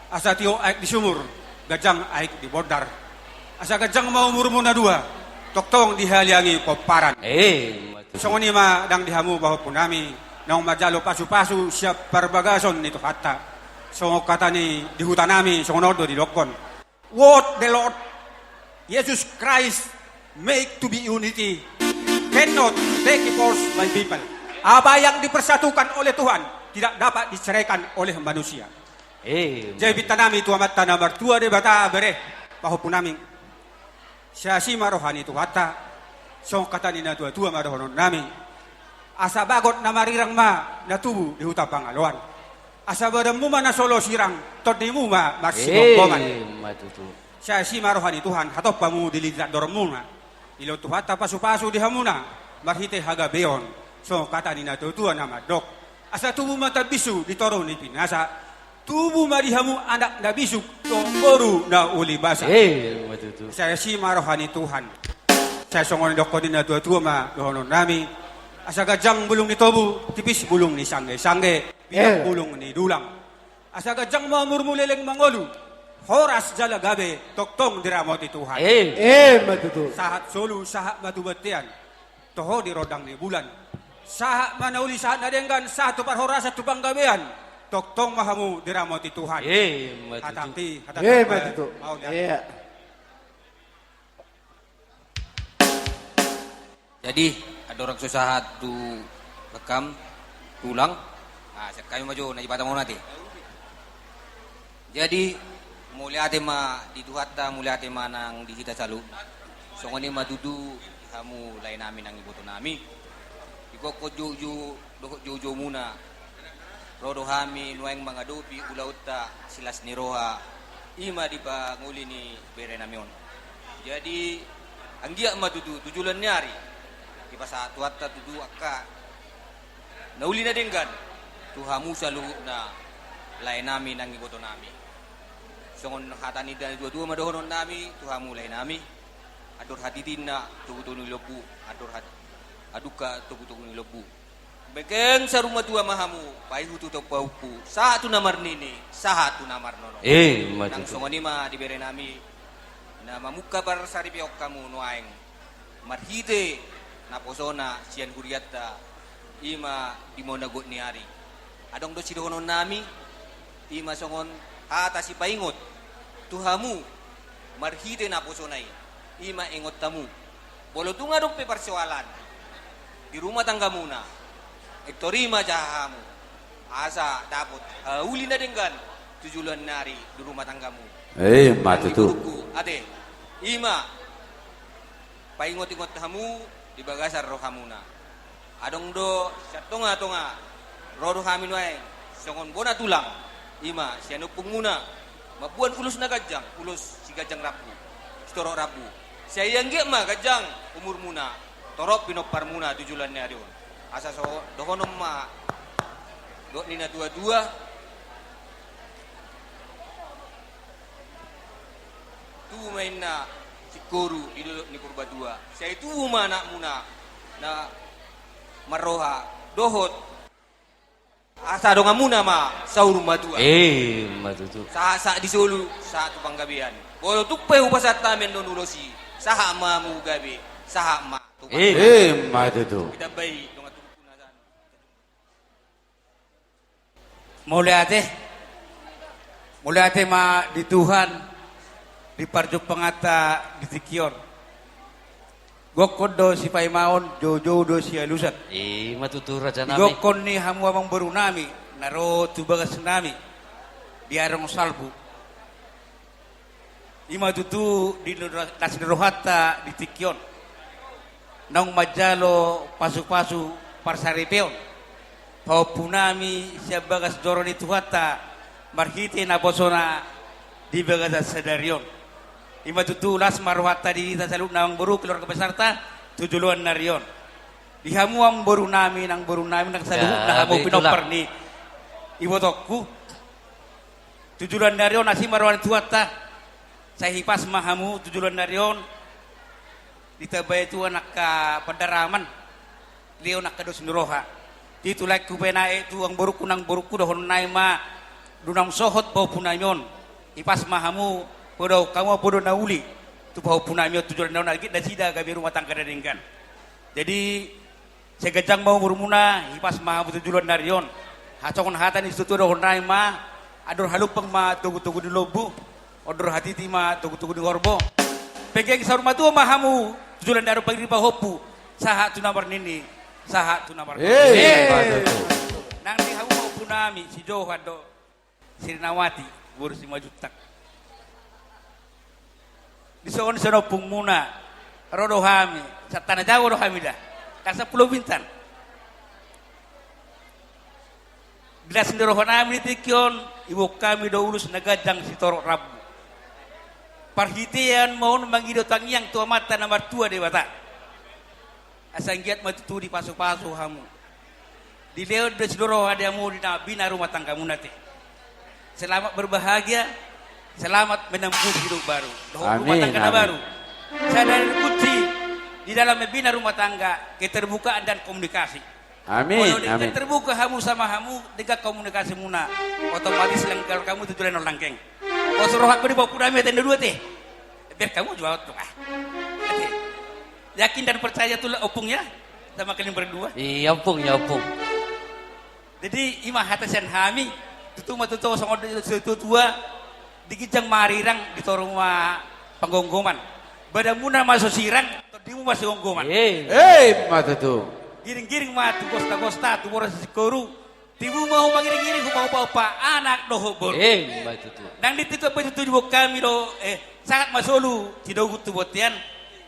asa tio aek di sumur, ganjang aek di bondar. Asa ganjang ma umurmu na dua, tongtong dihaliangi pomparan. Eh, ima tutu. Songon i ma nang di hamu pahompunami, naung manjalo pasu-pasu sian parbagason ni Tuhanta. Songon hata ni di hutanami, songon on do didokkon. What the Lord Jesus Christ make to be unity cannot take force by people. Apa yang dipersatukan oleh Tuhan tidak dapat diceraikan oleh manusia. Eh, jadi pinta nami tu Amanta na martua Debata, bere, pahompu nami. Sai asi ma roha ni Tuhanta, songon hata ni na tua-tua ma dohonon nami. Asa bagot na marirang ma na tubu di huta Pangaloan. Asa badanmu ma na so loas sirang, tondimu ma marsigomgoman. Eh, ma tutu. Sai asi ma roha ni Tuhan, hatop hamu di litar doronmuna. Dilehon Tuhanta pasu-pasu di hamuna, marhite hagabeon, songon hata ni na tua-tua na mandok. Asa tubu ma tambinsu di toru ni pinasa, tubu ma di hamu anak na bisuk, dohot boru na uli basa. Eh, ma tutu. Sai asi ma roha ni Tuhan. Sai songon didokkon ni na tua-tua ma dohonon nami. Asa ganjang bulung ni tobu, tipis bulung ni sangge-sangge, biang, eh, bulung ni dulang. Asa ganjang ma umurmu leleng mangolu, horas jala gabe, tongtong diramoti Tuhan. Eh. Eh, ma tutu. Sahat solu, sahat ma tu bontean, toho di rondang ni bulan. Sahat ma na uli, sahat na denggan, sahat tu parhorasan, tu panggabean, tongtong ma hamu diramoti Tuhan. Eh, ma tutu. Hatangki, hatangki. Eh, ma tutu. Iya. Jadi, andorang so sahat tu rekam, tulang, ah, sian hami ma jo na di Batam on ate. Jadi, mauliate ma di Tuhanta, mauliate ma nang di hita saluhutna. Songon i ma tutu hamu lae nami nang iboto nami. Di gokhon jou-jou dohot jou-joumuna. Ro do hami nuaeng mangadopi ulaonta silas ni roha, i ma di pangoli ni bere nami on. Jadi, anggiat ma tutu tu joloan ni ari, dipasahat Tuhanta tutu angka na uli na denggan tu hamu saluhutna lae nami nang iboto nami. Songon hata ni na tua-tua ma dohonon nami tu hamu lae nami. Andor hatitinna togu-togu ni lombu, andor hat-, adungka togu-togu ni lombu. Mekeng saur matua ma hamu, paihut tu pahompu, sahat tu na marnini, sahat tu na marnono. Eh, ma tutu. Nang songon i ma di bere nami, na mamungka parsaripeon hamu nuaeng, marhite naposona sian hurianta, i ma di manogot ni ari. Adong do sidohonon nami, i ma songon hata sipaingot tu hamu, marhite naposona i, i ma ingot hamu. Molo tung adong pe parsoalan di rumah tanggamuna, intor i ma jaha hamu, asa dapot, eh, uli na denggan tu joloan ni ari di rumah tanggamu. Eh, ma tutu. Nang di borungku, ate, i ma paingot-ingot hamu di bagasan rohamuna. Adong do sian tonga-tonga, ro do hami nuaeng songon bona tulang, i ma sian ompungmuna, mamboan ulos na ganjang, ulos siganjang rambu, sitorop rambu. Sai anggiat ma ganjang umurmuna, torop pinomparmuna tu joloan ni ari on. Asa so dohonon ma dohot ni na tua-tua, tubu ma inna singkoru di dolok ni Purbatua. Sai tubu ma anakmuna na marroha dohot asa donganmuna ma saur matua. Eh, ma tutu. Sahat-sahat di solu, sahat tu panggabean. Molo tung pe hupasahat hami annon ulos i, sahat ma hamu gabe, sahat ma tu panggabean. Eh, ma tutu. Ditambai dongan turpukna. Mauliate. Mauliate ma di Tuhan, di parjumpanganta di tingki on. Gokhon do sipaimaon, joujou do sialusan. I ma tutu, raja nami. Di gokhon ni hamu amangboru nami, na ro tu bagas nami, di Arong Salpu. I ma tutu di las ni rohanta di tingki on. Naung manjalo pasu-pasu parsaripeon pahompu nami sian bagas joro ni Tuhanta marhite naposona di bagasan sadari on. I ma tutu las ma rohanta di hita saluhutna amangboru keluarga besarta tu joloan ni ari on. Di hamu amangboru nami nang boru nami nang saluhutna hamu pinompar ni ibotongku. Tu joloan ni ari on asi ma roha ni Tuhanta. Sai hipas ma hamu tu joloan ni ari on. Ditambai Tuhan angka pandaraman, lehon angka dos ni roha. Di tu laengku pe nai tu amangborungku nang borungku dohonon nai ma, dung naung sohot pahompu nami on, hipas ma hamu, poda hamu poda na uli tu pahompu nami on tu joloan ni ari on, asa nasida gabe rumah tangga na denggan. Jadi, sai ganjang ma umurmuna, hipas ma hamu tu joloan ni ari on. Hasongon hata ni situatua dohonon nai ma, andor halumpang ma togutogu ni lombu, andor hatiti ma togutogu ni horbo. Penggeng saur matua ma hamu tu joloan ni ari on, pairing pahompu, sahat tu na marnini, sahat tu na marnono. Eh, eh. Nang di hamu pahompu nami, si Johan do. Sirnawati, boru Simanjuntak. Dison, dison ompungmuna, ro do hami, sahat Tanah Jawa do hami da. Kan sampulu bintang. Di las ni roha nami di tingki on, iboan hami do ulos na ganjang sitorop rambu. Parhitean ma on mangido tangiang tu Amanta na martua Debata. Asa anggiat ma tutu dipasupasu hamu. Dilehon do sidung roha di hamu di na bina rumah tanggamuna te. Selamat berbahagia, selamat menempuh hidup baru. Dohot rumah tangga na baru. Amin, amin. Sadari kunci di dalam membina rumah tangga, keterbukaan dan komunikasi. Amin, amin. Molo denggan terbuka hamu sama hamu, denggan komunikasimuna, otomatis langkang hamu tu joloan on langkeng. Pos rohangku di pahompu nami ate na dua te. Ber hamu jua on tu ah. Ate. Yakin dan percaya tu ompung ya, sama kalian berdua. Iya, ompung, ya, ompung. Jadi, i ma hata sian hami, tutu ma tutu songon di, songon tutu, di ginjang ma arirang, di toru ma panggomgoman. Badanmuna ma so sirang, tondimu ma sigomgoman. Eh. Eh, ma tutu. Giring-giring ma tu gosta-gosta, tu boras singkoru. Tibu ma ho mangiring-iring, hupa-hupa anak dohot boru. Eh, ma tutu. Nang di tingki on pe tutu diboan hami do, eh, sahat ma solu, sidohut tu bontean.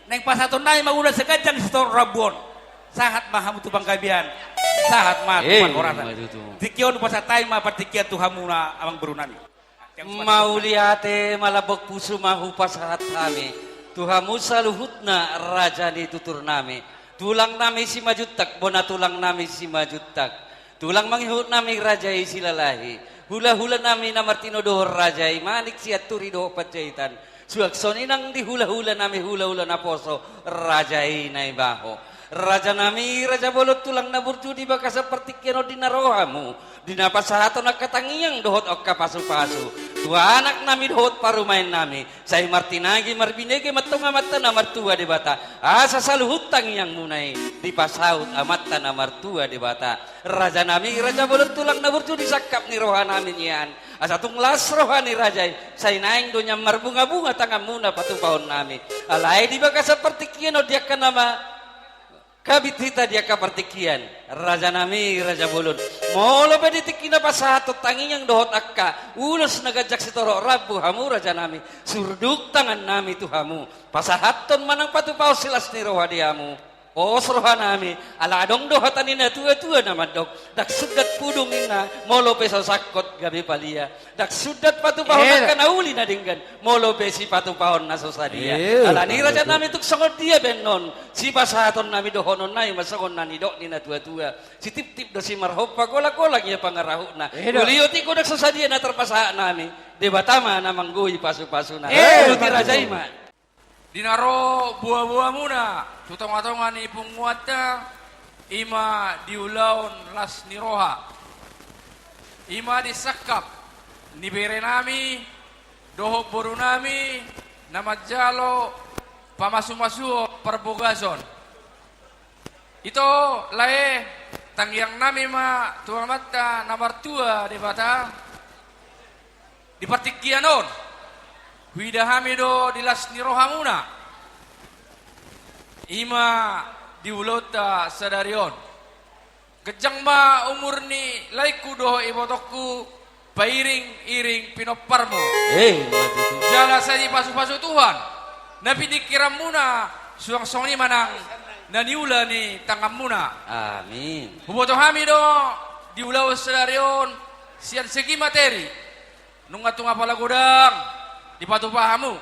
Naeng pasahaton nami ma ulos na ganjang sitorop rambu on. Sahat ma hamu tu panggabean. Sahat ma tu parhorasan. Eh, ma tutu. Tingki on pasahat hami ma partingkian tu hamuna amang boru nami. Mauliate, malambok pusu ma hupasahat hami tu hamu saluhutna raja ni tutur nami. Tulang nami Simanjuntak, bona tulang nami Simanjuntak. Tulang mangihut nami raja i Silalahi. Hula-hula nami na martinodohon raja i Manik Sianturi dohot Panjaitan. Suang songon i nang di hula-hula nami hula-hula naposo raja i Naibaho. Raja nami, raja bolon, tulang na burju, di bagasan partingkian on di na ro hamu, di na pasahaton angka tangiang dohot angka pasu-pasu tu anak nami dohot parumaen nami, sai martinangi marbinege ma antong Amanta na martua Debata, asa saluhut tangiangmuna i dipasaut Amanta na martua Debata. Raja nami, raja bolon, tulang na burju, di sangkap ni roha nami nian, asa tung las roha ni raja i, sai naeng do nian marbunga-bunga tanganmuna patupahon nami. Alai di bagasan partingkian on di angka na manghabit hita di angka partingkian, raja nami, raja bolon, molo pe di tingki na pasahaton tangiang dohot angka ulos na ganjang sitorop rambu hamu raja nami, surduk tangan nami tu hamu, pasahathon manang patupahon silas ni roha di hamu. Pos roha nami, ala adong do hata ni na tua-tua na mandok, ndang sundat pudung ninna, molo pe so sangkot gabe palia. Ndang sundat patupahon angka na uli na denggan, molo pe sipatupahon na so sadia. Eh, ala ni raja nami, tung songon dia pe annon, sipasahaton nami dohonon nami ma songon na nidok ni na tua-tua. Sitiptip do simarhompa, golang-golang ia pangarahutna. Uli otik godang so sadia na tarpasahat nami, Debata ma na manggohi pasu-pasuna. Eh, uduti raja i ma. Di na ro boa-boamuna tu tonga-tonga ni punguanta, i ma di ulaon las ni roha, i ma di sangkap ni bere nami dohot boru nami na manjalo pamasu-masuon parbogason. Ito, lae, tangiang nami ma tu Amanta na martua Debata, di partingkian on, huida hami do di las ni rohamuna, i ma di ulaonta sadari on. Ganjang ma umur ni laengku dohot ibotongku, pairing-iring pinomparmu. Eh, ma tutu. Jala sai dipasu-pasu Tuhan na piningkiranmuna, suang songon i ma nang na niula ni tanganmuna. Amin. Huboto hami do di ulaon sadari on sian segi materi, nunga tung apala godang dipatupa hamu.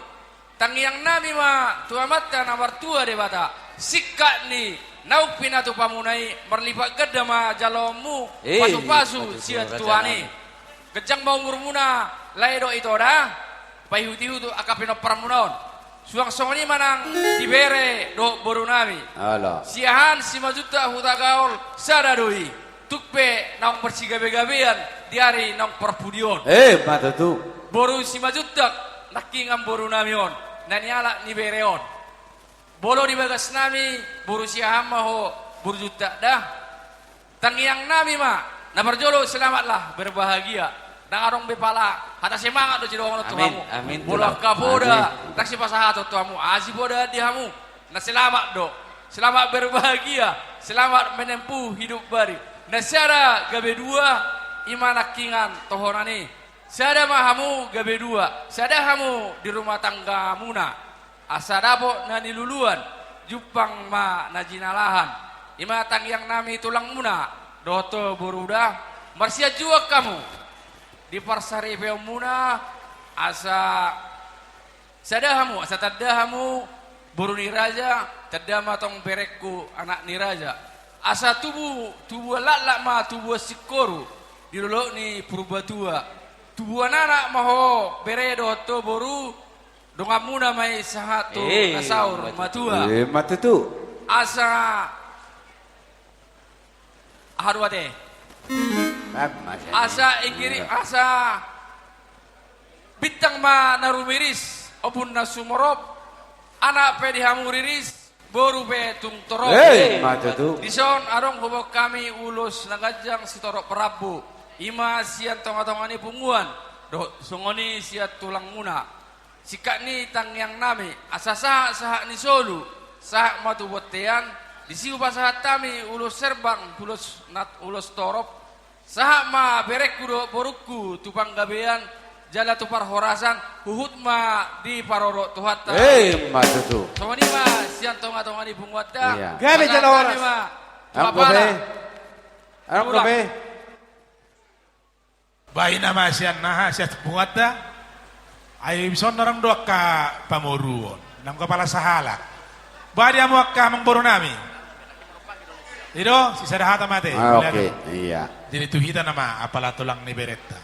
Tangiang nami ma tu Amanta na martua Debata, singkat ni naung pinatupamuna i marlipat ganda ma jaloonmu, eh, pasu-pasu sian Tuhan i. Ganjang ma umurmuna, lae dohot ito da, paihut-ihut angka pinomparmuna on. Suang songon i ma nang di bere dohot boru nami. Ala. Siahaan Simanjuntak Hutagaol sada do i. Tung pe naung marsigabe-gabean di ari naung parpudi on. Eh, ma tutu. Boru Simanjuntak, nangkingan boru nami on, na nialap ni bere on. Molo di bagas nami, boru Siahaan ma ho, boru Juntak da. Tangiang nami ma, na parjolo selamatlah berbahagia. Ndang adong be pala hata semangat do sidohonon tu hamu. Amin, amin. Molo angka poda, amin, ndang sipasahaton tu hamu, aha sipodaan di hamu? Na selamat do. Selamat berbahagia, selamat menempuh hidup baru. Na sada gabe dua, i ma nangkingan tohonan i. Sada ma hamu gabe dua, sada hamu di rumah tanggamuna. Asa dapot na niluluan, jumpang ma na jinalahan. I ma tangiangnami tulangmuna, dohot boruda, marsianjuan hamu di parsaripeonmuna, asa sada hamu, asa tanda hamu boru ni raja, tanda ma tong berengku anak ni raja. Asa tubu, tubuan laklak ma tubuan singkoru di dolok ni Purbatua. Tubuan anak ma ho bere dohot ho boru, donganmuna ma i sahat tu Eh, na saur matua. Eh, ma tutu. Asa aha do ate? Asa inggiri, asa bintang ma na rumiris, ombun na sumorop, anak pe di hamu riris, boru pe tung torop. Eh, ma tutu. Dison adong huboan hami ulos na ganjang sitorop rambu. I ma sian tongatonga ni punguan, dohot songon i sian tulangmuna. Singkat ni tangiangnami, asa sahat-sahat ni solu, sahat ma tu bontean, disi hupasahat hami ulos herbang, ulos nat-, ulos torop, sahat ma berengku dohot borungku tu panggabean, jala tu parhorasan, huhut ma diparorot Tuhanta. Eh, ma tutu. Songon i ma sian tongatonga ni punguanta. Iya. Gabe jala horas. Pasahat hami ma tu apala. Tulang. Ba ina ma sian aha, sian punguanta. Ai dison adong do angka pamoruon. Nang kapala sahalak. Ba di hamu angka amangborunami. I do, sisada hata ma ate. Ah, oke, iya. Jadi tu hita nama apala tulang ni berenta.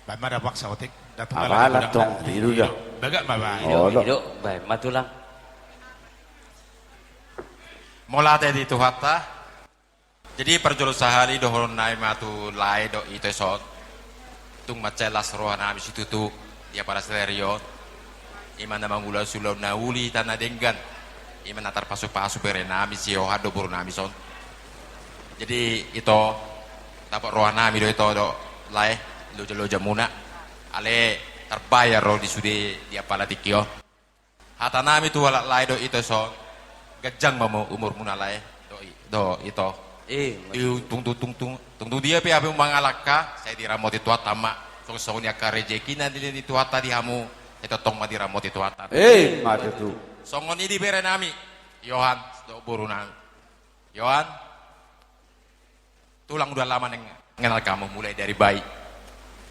Baen ma da paksa otik. Apala tong, i do da. Bagak ma ba. I do, i do, baen ma tulang. Mauliate di Tuhanta. Jadi parjolo sahali dohonon nami ma tu lae dohot ito dison. Tung mansai las roha nami situtu di apala sadari on. I ma na mangula ulaon na uli hita na denggan. I ma na tarpasupasu bere nami si Yohan dohot boru nami dison. Jadi ito, dapot roha nami do ito dohot lae, loja-loja muna. Alai tarbayar do di sude di apala tingki on. Hata nami tu halak lae dohot ito dison, ganjang ma umurmuna lae dohot i-, dohot ito. Eh, tung, tung, tung, tung, tung, tung dia pe hamu mangalangka, sai diramoti Tuhanta ma. Songon, songon i angka rejeki na nilehon ni Tuhanta di hamu, sai tongtong ma diramoti Tuhanta. Eh, ma tutu. Songon i di bere nami, Yohan, dohot boru nami. Yohan, tulang udah lama mengenal kamu, mulai dari bayi.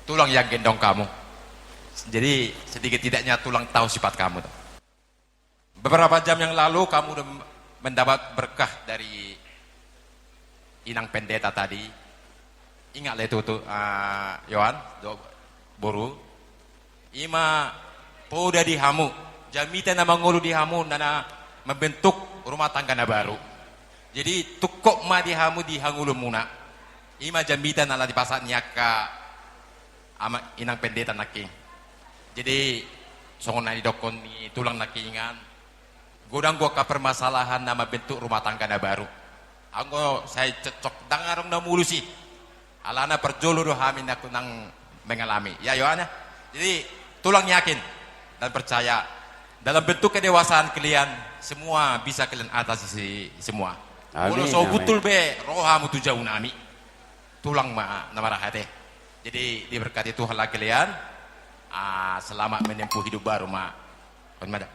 Tulang yang gendong kamu. Jadi, setidak-tidaknya tulang tahu sifat kamu. Beberapa jam yang lalu, kamu udah mendapat berkah dari Inang Pendeta tadi. Ingat lah itu, tuh, ah, Yohan, do-, boru. I ma poda di hamu, jamita na mangolu di hamu, na, na membentuk rumah tangga na baru. Jadi, tungkot ma di hamu di hangoluanmuna. I ma jamita na, na dipasahat ni angka ama, Inang Pendeta nangkin. Jadi, songon na nidokkon ni tulang nangkiningan, godang do angka permasalahan na membentuk rumah tangga na baru. Anggo sai cocok, ndang adong na mulusi. Alana parjolo do hami nangkin mengalami. Ya, Yohan, ya. Jadi, tulang yakin dan percaya, dalam bentuk kedewasaan kalian, semua bisa kalian atasi si-, semua. Amin, amin. Molo so butul be rohamu tu jabu nami, tulang ma na marhite. Jadi, diberkati Tuhan lah kalian. Ah, selamat menempuh hidup baru ma. Kon mada.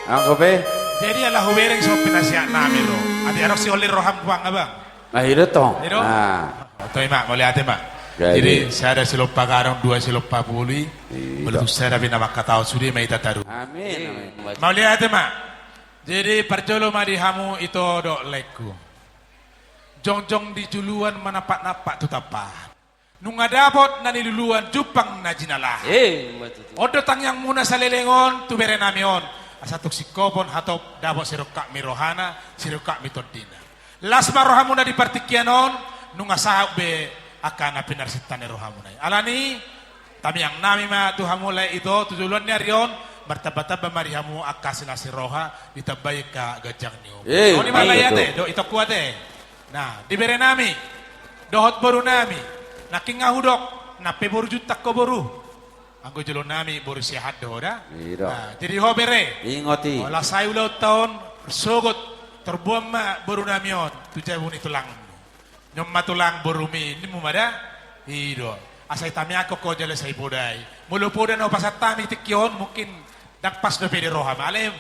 Anggo pe. Jadi ala hubereng so penasihat nami ro. Ate adong si holir roham puang abang. Nah, i do tong. I do? Nah. Oto i ma, mauliate ma. Jadi, jadi sada silompa gadong, dua silompa puli. I do. Molo tung sada pe na mangkatahon sude ma hita taruhon. Amin, amin. Mauliate ma. Jadi parjolo ma di hamu ito dohot laengku. Jongjong di juluan, manampak-nampak tu tampaan. Nunga dapot na niluluan, jumpang na jinalahan. Eh, ma tutu. On do tangiangmuna saleleng on tu bere nami on. Asa tung singkopon hatop dapot sirongkap ni rohana, sirongkap ni tondina. Las ma rohamuna di partingkian on, nunga saut be angka na pinarsinta ni rohamuna i. Alani, tangiang nami ma tu hamu lae ito, tu joloan ni ari on, martamba-tamba ma di hamu angka sinasi roha, ditambai angka ganjang ni umur. Eh, i do. Songon i ma lae ate, dohot itongku ate. Nah, di bere nami, dohot boru nami, nangkin nga hudok, nang pe boru Juntang ho boru. Anggo jolo nami boru Siahaan do ho da. I do. Nah, jadi ho bere. Ingot i. Molo sai ulaonta on, sogot, tarboan ma boru nami on, tu jabu ni tulangmu. Nion ma tulang borumi, ninmu ma da. I do. Asa i tamiangkon ho jala sai poda i. Molo poda na hupasahat hami tingki on mungkin ndang pas dope di roham. Alai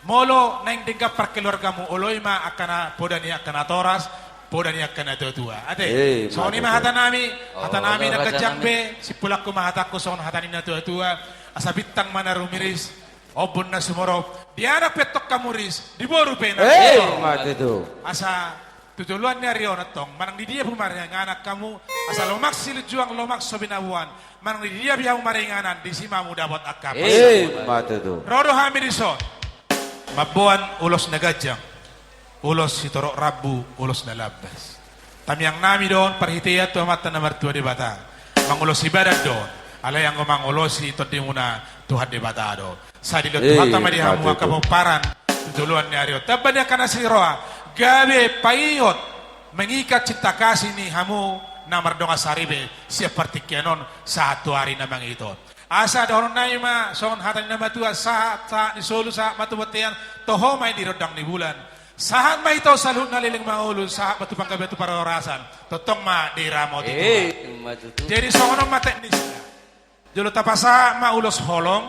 molo naeng denggan parkeluargamu, oloi ma angka na poda ni angka natoras, poda ni angka natuatua. Ate, eh, songon i ma hata nami, hata nami na ganjang be, simpulangku ma hatangku songon hata ni natuatua, asa bintang ma na rumiris, ombun na sumorop, di anak pe antong hamu ris, di boru pe na, eh, sumorop. Mate tu. Asa tu joloan ni ari on antong, manang di dia pe humaringanan hamu, asa lomak silinjuang lomak so binaboan, manang di dia pe hamu maringanan, disi ma hamu dapot angka, eh, pasupasu. Mate tu. Ro do hami dison mamboan ulos na ganjang, ulos sitorop rambu, ulos na lambas. Tamiang nami do on parhitean tu Amanta na martua Debata. Mangulosi badan do on, alai anggo mangulosi tondimuna Tuhan Debata do on. Sai dilehon Tuhanta ma di hamu angka pomparan tu joloan ni ari on. Tamba ni angka na siroha, gabe paihot, mengikat cinta kasih ni hamu na mardongan saripe sian partingkian on sahat tu ari na mangihut on. Asa dohonon nami ma songon hata ni na matua, sahat, sahat ni solu, sahat ma tu bontean, toho ma i di rondang ni bulan. Sahat ma i tu saluhutna, leleng ma ngolu, sahat ma tu panggabean, tu parhorasan. Tongtong ma diramoti Tuhan. Eh, ima tutu. Jadi songon on ma teknisna. Jolo tapasahat ma ulos holong,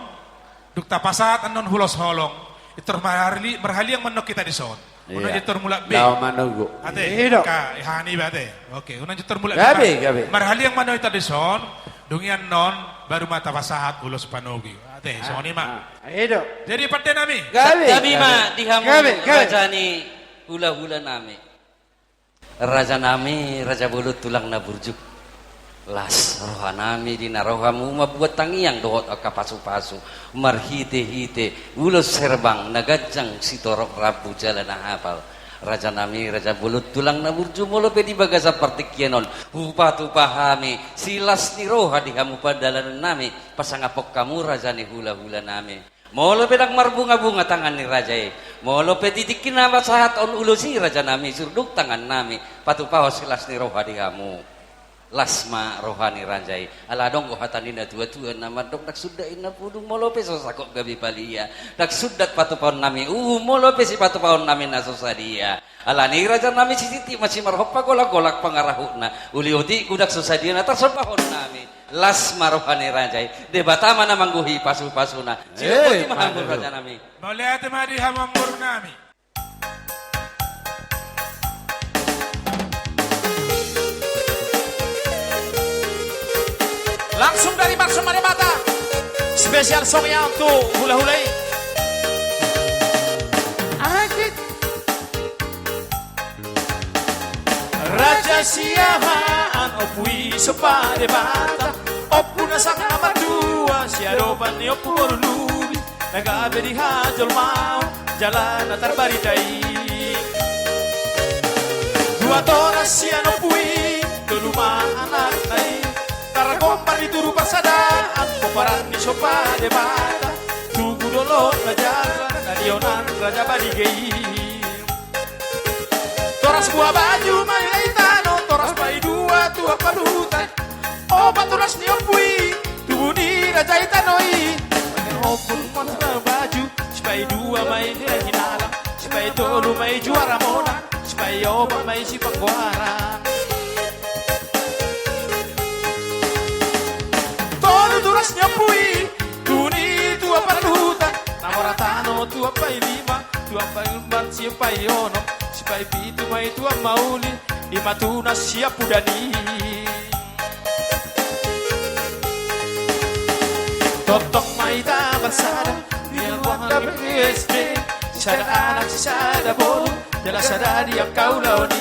dung tapasahat annon ulos holong, i tor marhali-, marhaliang ma annon hita dison. Iya. Unang i tor mulak be. Laho manunggu. Ate, iya, dok. Ka, i hami be ate. Oke, unang i tor mulak be. Gabe, gabe. Marhaliang ma annon hita dison, dung i annon baru ma tapasahat ulos panogu i. Ate, ah, songon i ma. Ah, iya, dok. Jadi pande nami. Gabe. Santabi ma di hamu, gabe, gabe, raja ni hulahula nami. Raja nami, raja bolon tulang na burju. Las roha nami di na ro hamu mambuat tangiang dohot angka pasupasu. Marhitehite ulos herbang na ganjang sitorop rambu jala na hapal. Raja nami, raja bolon tulang na burju, molo pe di bagasan partingkian on hupatupa hami silas ni roha di hamu pandalanan nami, pasangaphon hamu raja ni hulahula nami. Molo pe ndang marbungabunga tangan ni raja i, molo pe di tingki na pasahat on ulos i raja nami, surduk tangan nami, patupahon silas ni roha di hamu. Las ma roha ni raja i. Ala adong do hata ni natuatua na mandok, ndang sundat inna pudung molo pe so sangkot gabe palia. Ndang sundat patupahon nami uhum molo pe sipatupahon nami na so sadia. Alani i raja nami, sititi ma simarhompa, golanggolang pangarahutna. Uli otik godang so sadia na tarsombahon nami. Las ma roha ni raja i, Debata ma na manggohi pasupasuna. Eh, sidohoti ma hamu, mantap, raja nami. Mauliate ma di hamu amangboru nami. Langsung dari Marsuma Debata. Spesial song ya untuk hulahula i. Asik. Raja Siahaan, Ompu i somba Debata, ompu na sangap na martua, siadopan ni Ompu Boru Lubi, na gabe di hajolmaon jala na tarbarita i. Dua toras sian ompu i, tolu ma anakna i, targombar di turu parsadaan, pomparan ni somba Debata, tugu dolok na jala, na nionan Raja Balige i. Toras buhabaju ma i Raja i tano, toras paidua tu Ampaluhutan. Opat toras ni ompu i, tubu ni Raja i tano i. Opat toras buhabaju, sipaidua ma i Raja Hinalang, sipaitolu ma i Juara Monang, sipaiopat ma i Sipanggoaran. Tolu toras ni ompu i, tubu ni tu Ampaluhutan, na mora tano tu Ampailima, tu Ampailima sipaionom, sipaipitu ma i tu Ammauli, i ma tunas sian pudan i. Tongtong ma hita marsada, di ruang K P S B, sisada anak sisada boru, jala sada di angka ulaon i.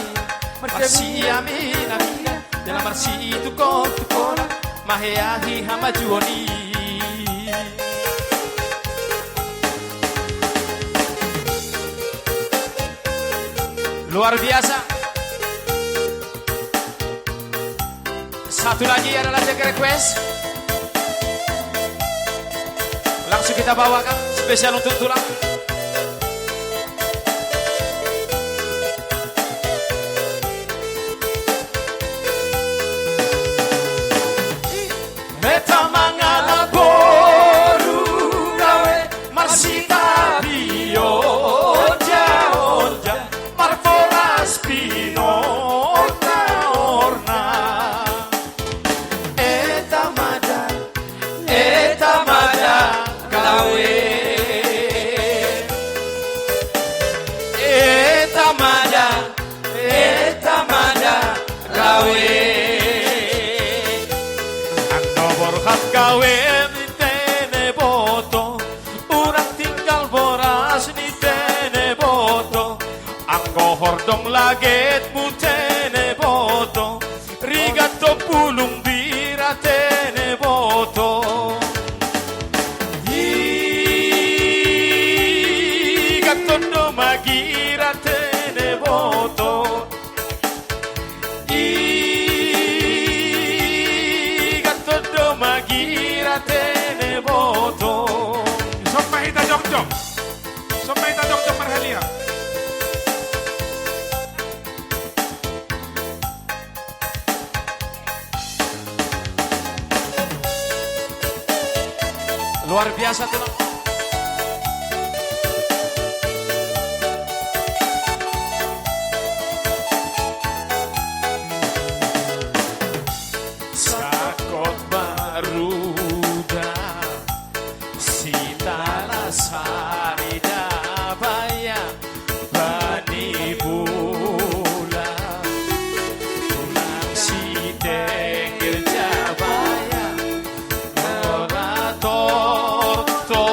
Marsiaminaminan, jala marsitungkoltungkolan, maheahi hamajuon i. Luar biasa. Satu lagi adalah Jack Request. Langsung kita bawakan spesial untuk tulang. Meta mangalap boru gawe marsitapi onja-onja marboras pinorna-orna. Rawe. Eta ma da, eta ma da, rawe. Anggo borhat gawe ni tene boto, unang tinggal boras ni tene boto. Anggo hordong lagetmu tene boto, rigat do bulung bira tene boto. Igat do magira tene boto. Igat do magira tene boto. Sombahita jongjong. Sombahita jongjong marhaliang. Luar biasa, tulang. Sangkot maruda, sitala sari da baya, bani bola, tulang sitengger ja baya, bona tortor,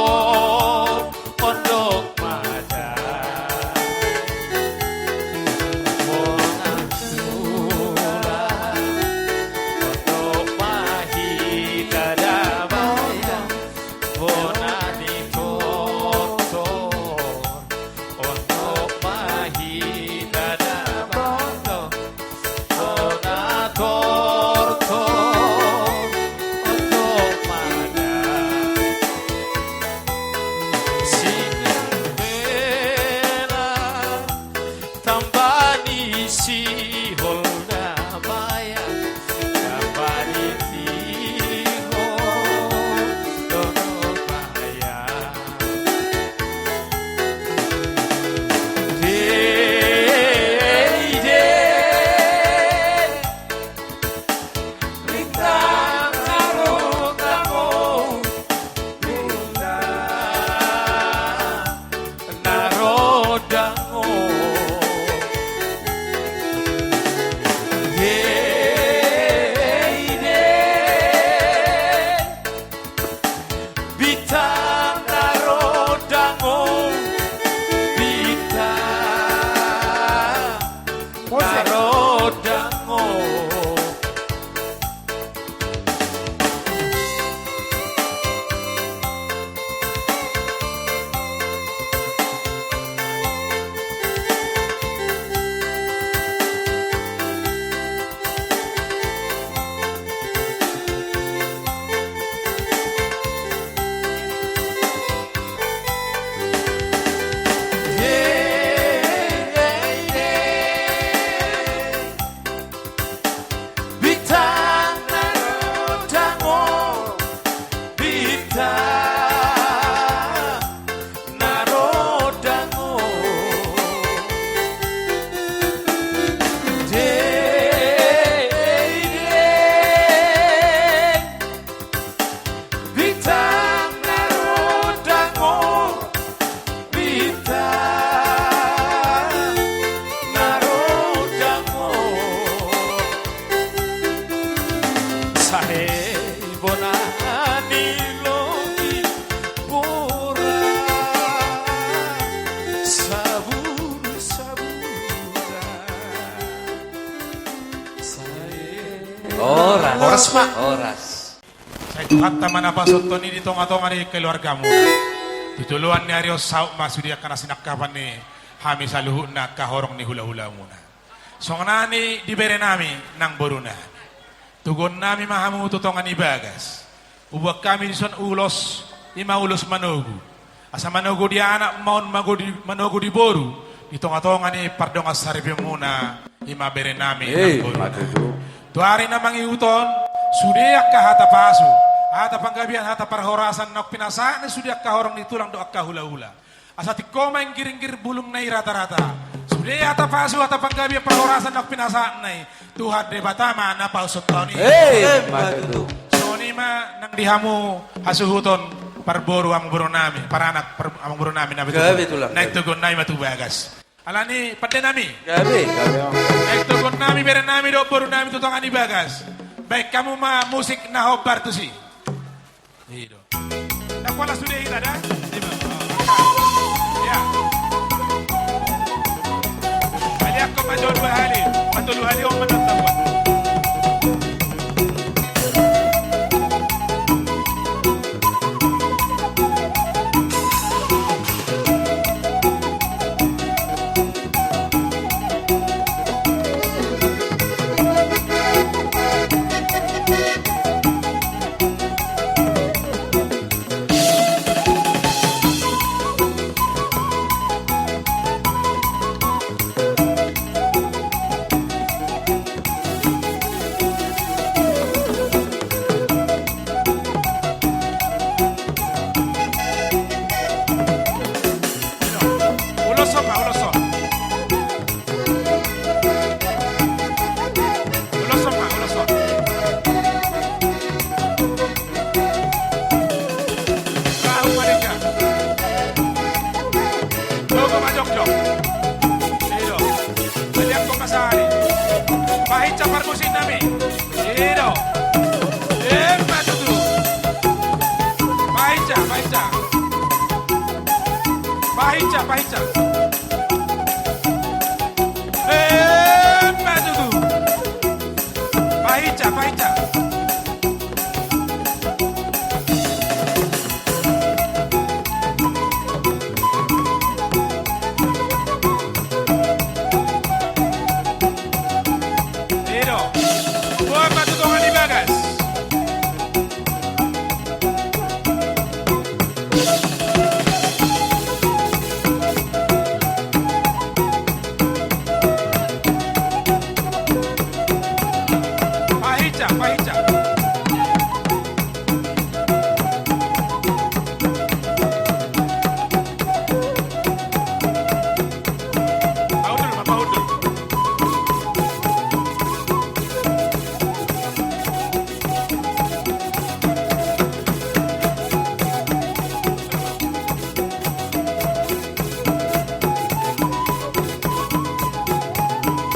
ondok ma da, bona tulang, ondok ma hita da baya, bona ni tortor, ondok ma hita da baya, bona tortor, ondok ma da. Sian bela, tamba ni sihol da baya, tamba ni sihol, ondok ma da. Bintang na rondang on, bintang na rondang on. Bintang na rondang on, bintang na rondang on. Dei, dei. Bintang na rondang on, bintang na rondang on. Sai bona ni lobi boras, sabur, sabur. Sai horas, horas ma. Horas. Sai Tuhanta ma na pasahathon i di tongatonga ni keluargamuna. Tu joloan ni ari on saut ma sude angka na sinangkapan ni hami saluhutna angka horong ni hulahulamuna. Songon i di berenami nang borunami. Toguonnami ma hamu tu tonga ni bagas. Huboan hami dison ulos, i ma ulos manogu. Asa manogu di anak ma on, manogu di, manogu di boru, di tongatonga ni pardongansaripeonmuna, i ma berenami nang borunami. Tu ari na mangihut on, sude angka hata pasu, hata panggabean, hata parhorasan naung pinasahat ni sude angka horong ni tulang dohot angka hulahula. Asa tingko ma inggiringgir bulung na i ratarata. Sude hata pasu, hata panggabean, parhorasan naung pinasahatna i, Tuhan Debata ma na pausonton i. Songon i ma nang di hamu hasuhuton parboru amangboru nami, paranak par-, amangboru nami na betul. Gabe, Tulang. Naeng toguon nami ma tu bagas. Alani pande nami. Gabe, gabe. Naeng toguon nami bere nami dohot boru nami tu tonga ni bagas. Baen hamu ma musik na hombar tusi. I do. Ndang pola sude hita da. Ima. Ya. Hali angkon ma jo dua hali. Patolu hali on ma nonton. Ulos on ma, ulos on. Ulos on ma, ulos on. Rahu ma denggan. Logo ma jongjong. I do. Jadi angkon ma sahali. Pahinsa parmusik nami. I do. Emma tutu. Pahinsa, pahinsa. Pahinsa, pahinsa. Emma tutu. Pahinsa, pahinsa. I do. Boan ma tu tonga ni bagas. Pahinsa, pahinsa. Pahundul ma, pahundul.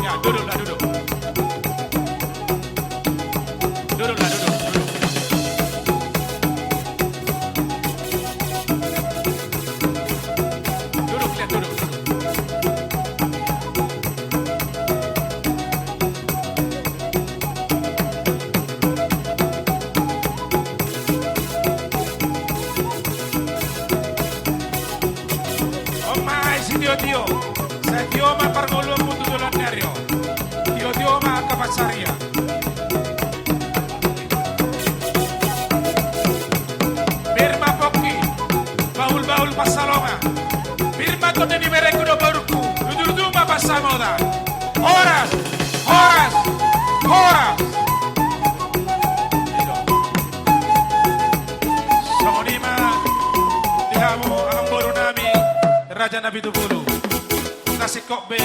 Ya, duduk lah, duduk. Duduk lah, duduk, duduk. Duduk, lihat, duduk, duduk. On ma ai sitiotio. Sai tio ma parngoluanmu tu joloan ni ari on. Tio-tio ma angka pansarian. Pir ma pongki, bahul-bahul pansalongan. Pir ma tondi ni berengku dohot bahulku, tutu-tutu ma pansamotan. Horas, horas, horas. Songon i ma di hamu amangboru nami, Raja Napitupulu. Tung singkop be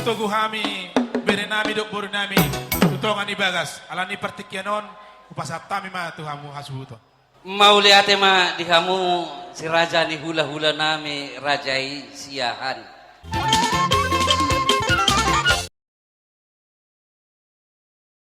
togu hami, bere nami dohot boru nami, tu tonga ni bagas. Alani partingkian on, hupasahat hami ma tu hamu hasuhuton. Mauliate ma di hamu si raja ni hula-hula nami, raja i Siahaan.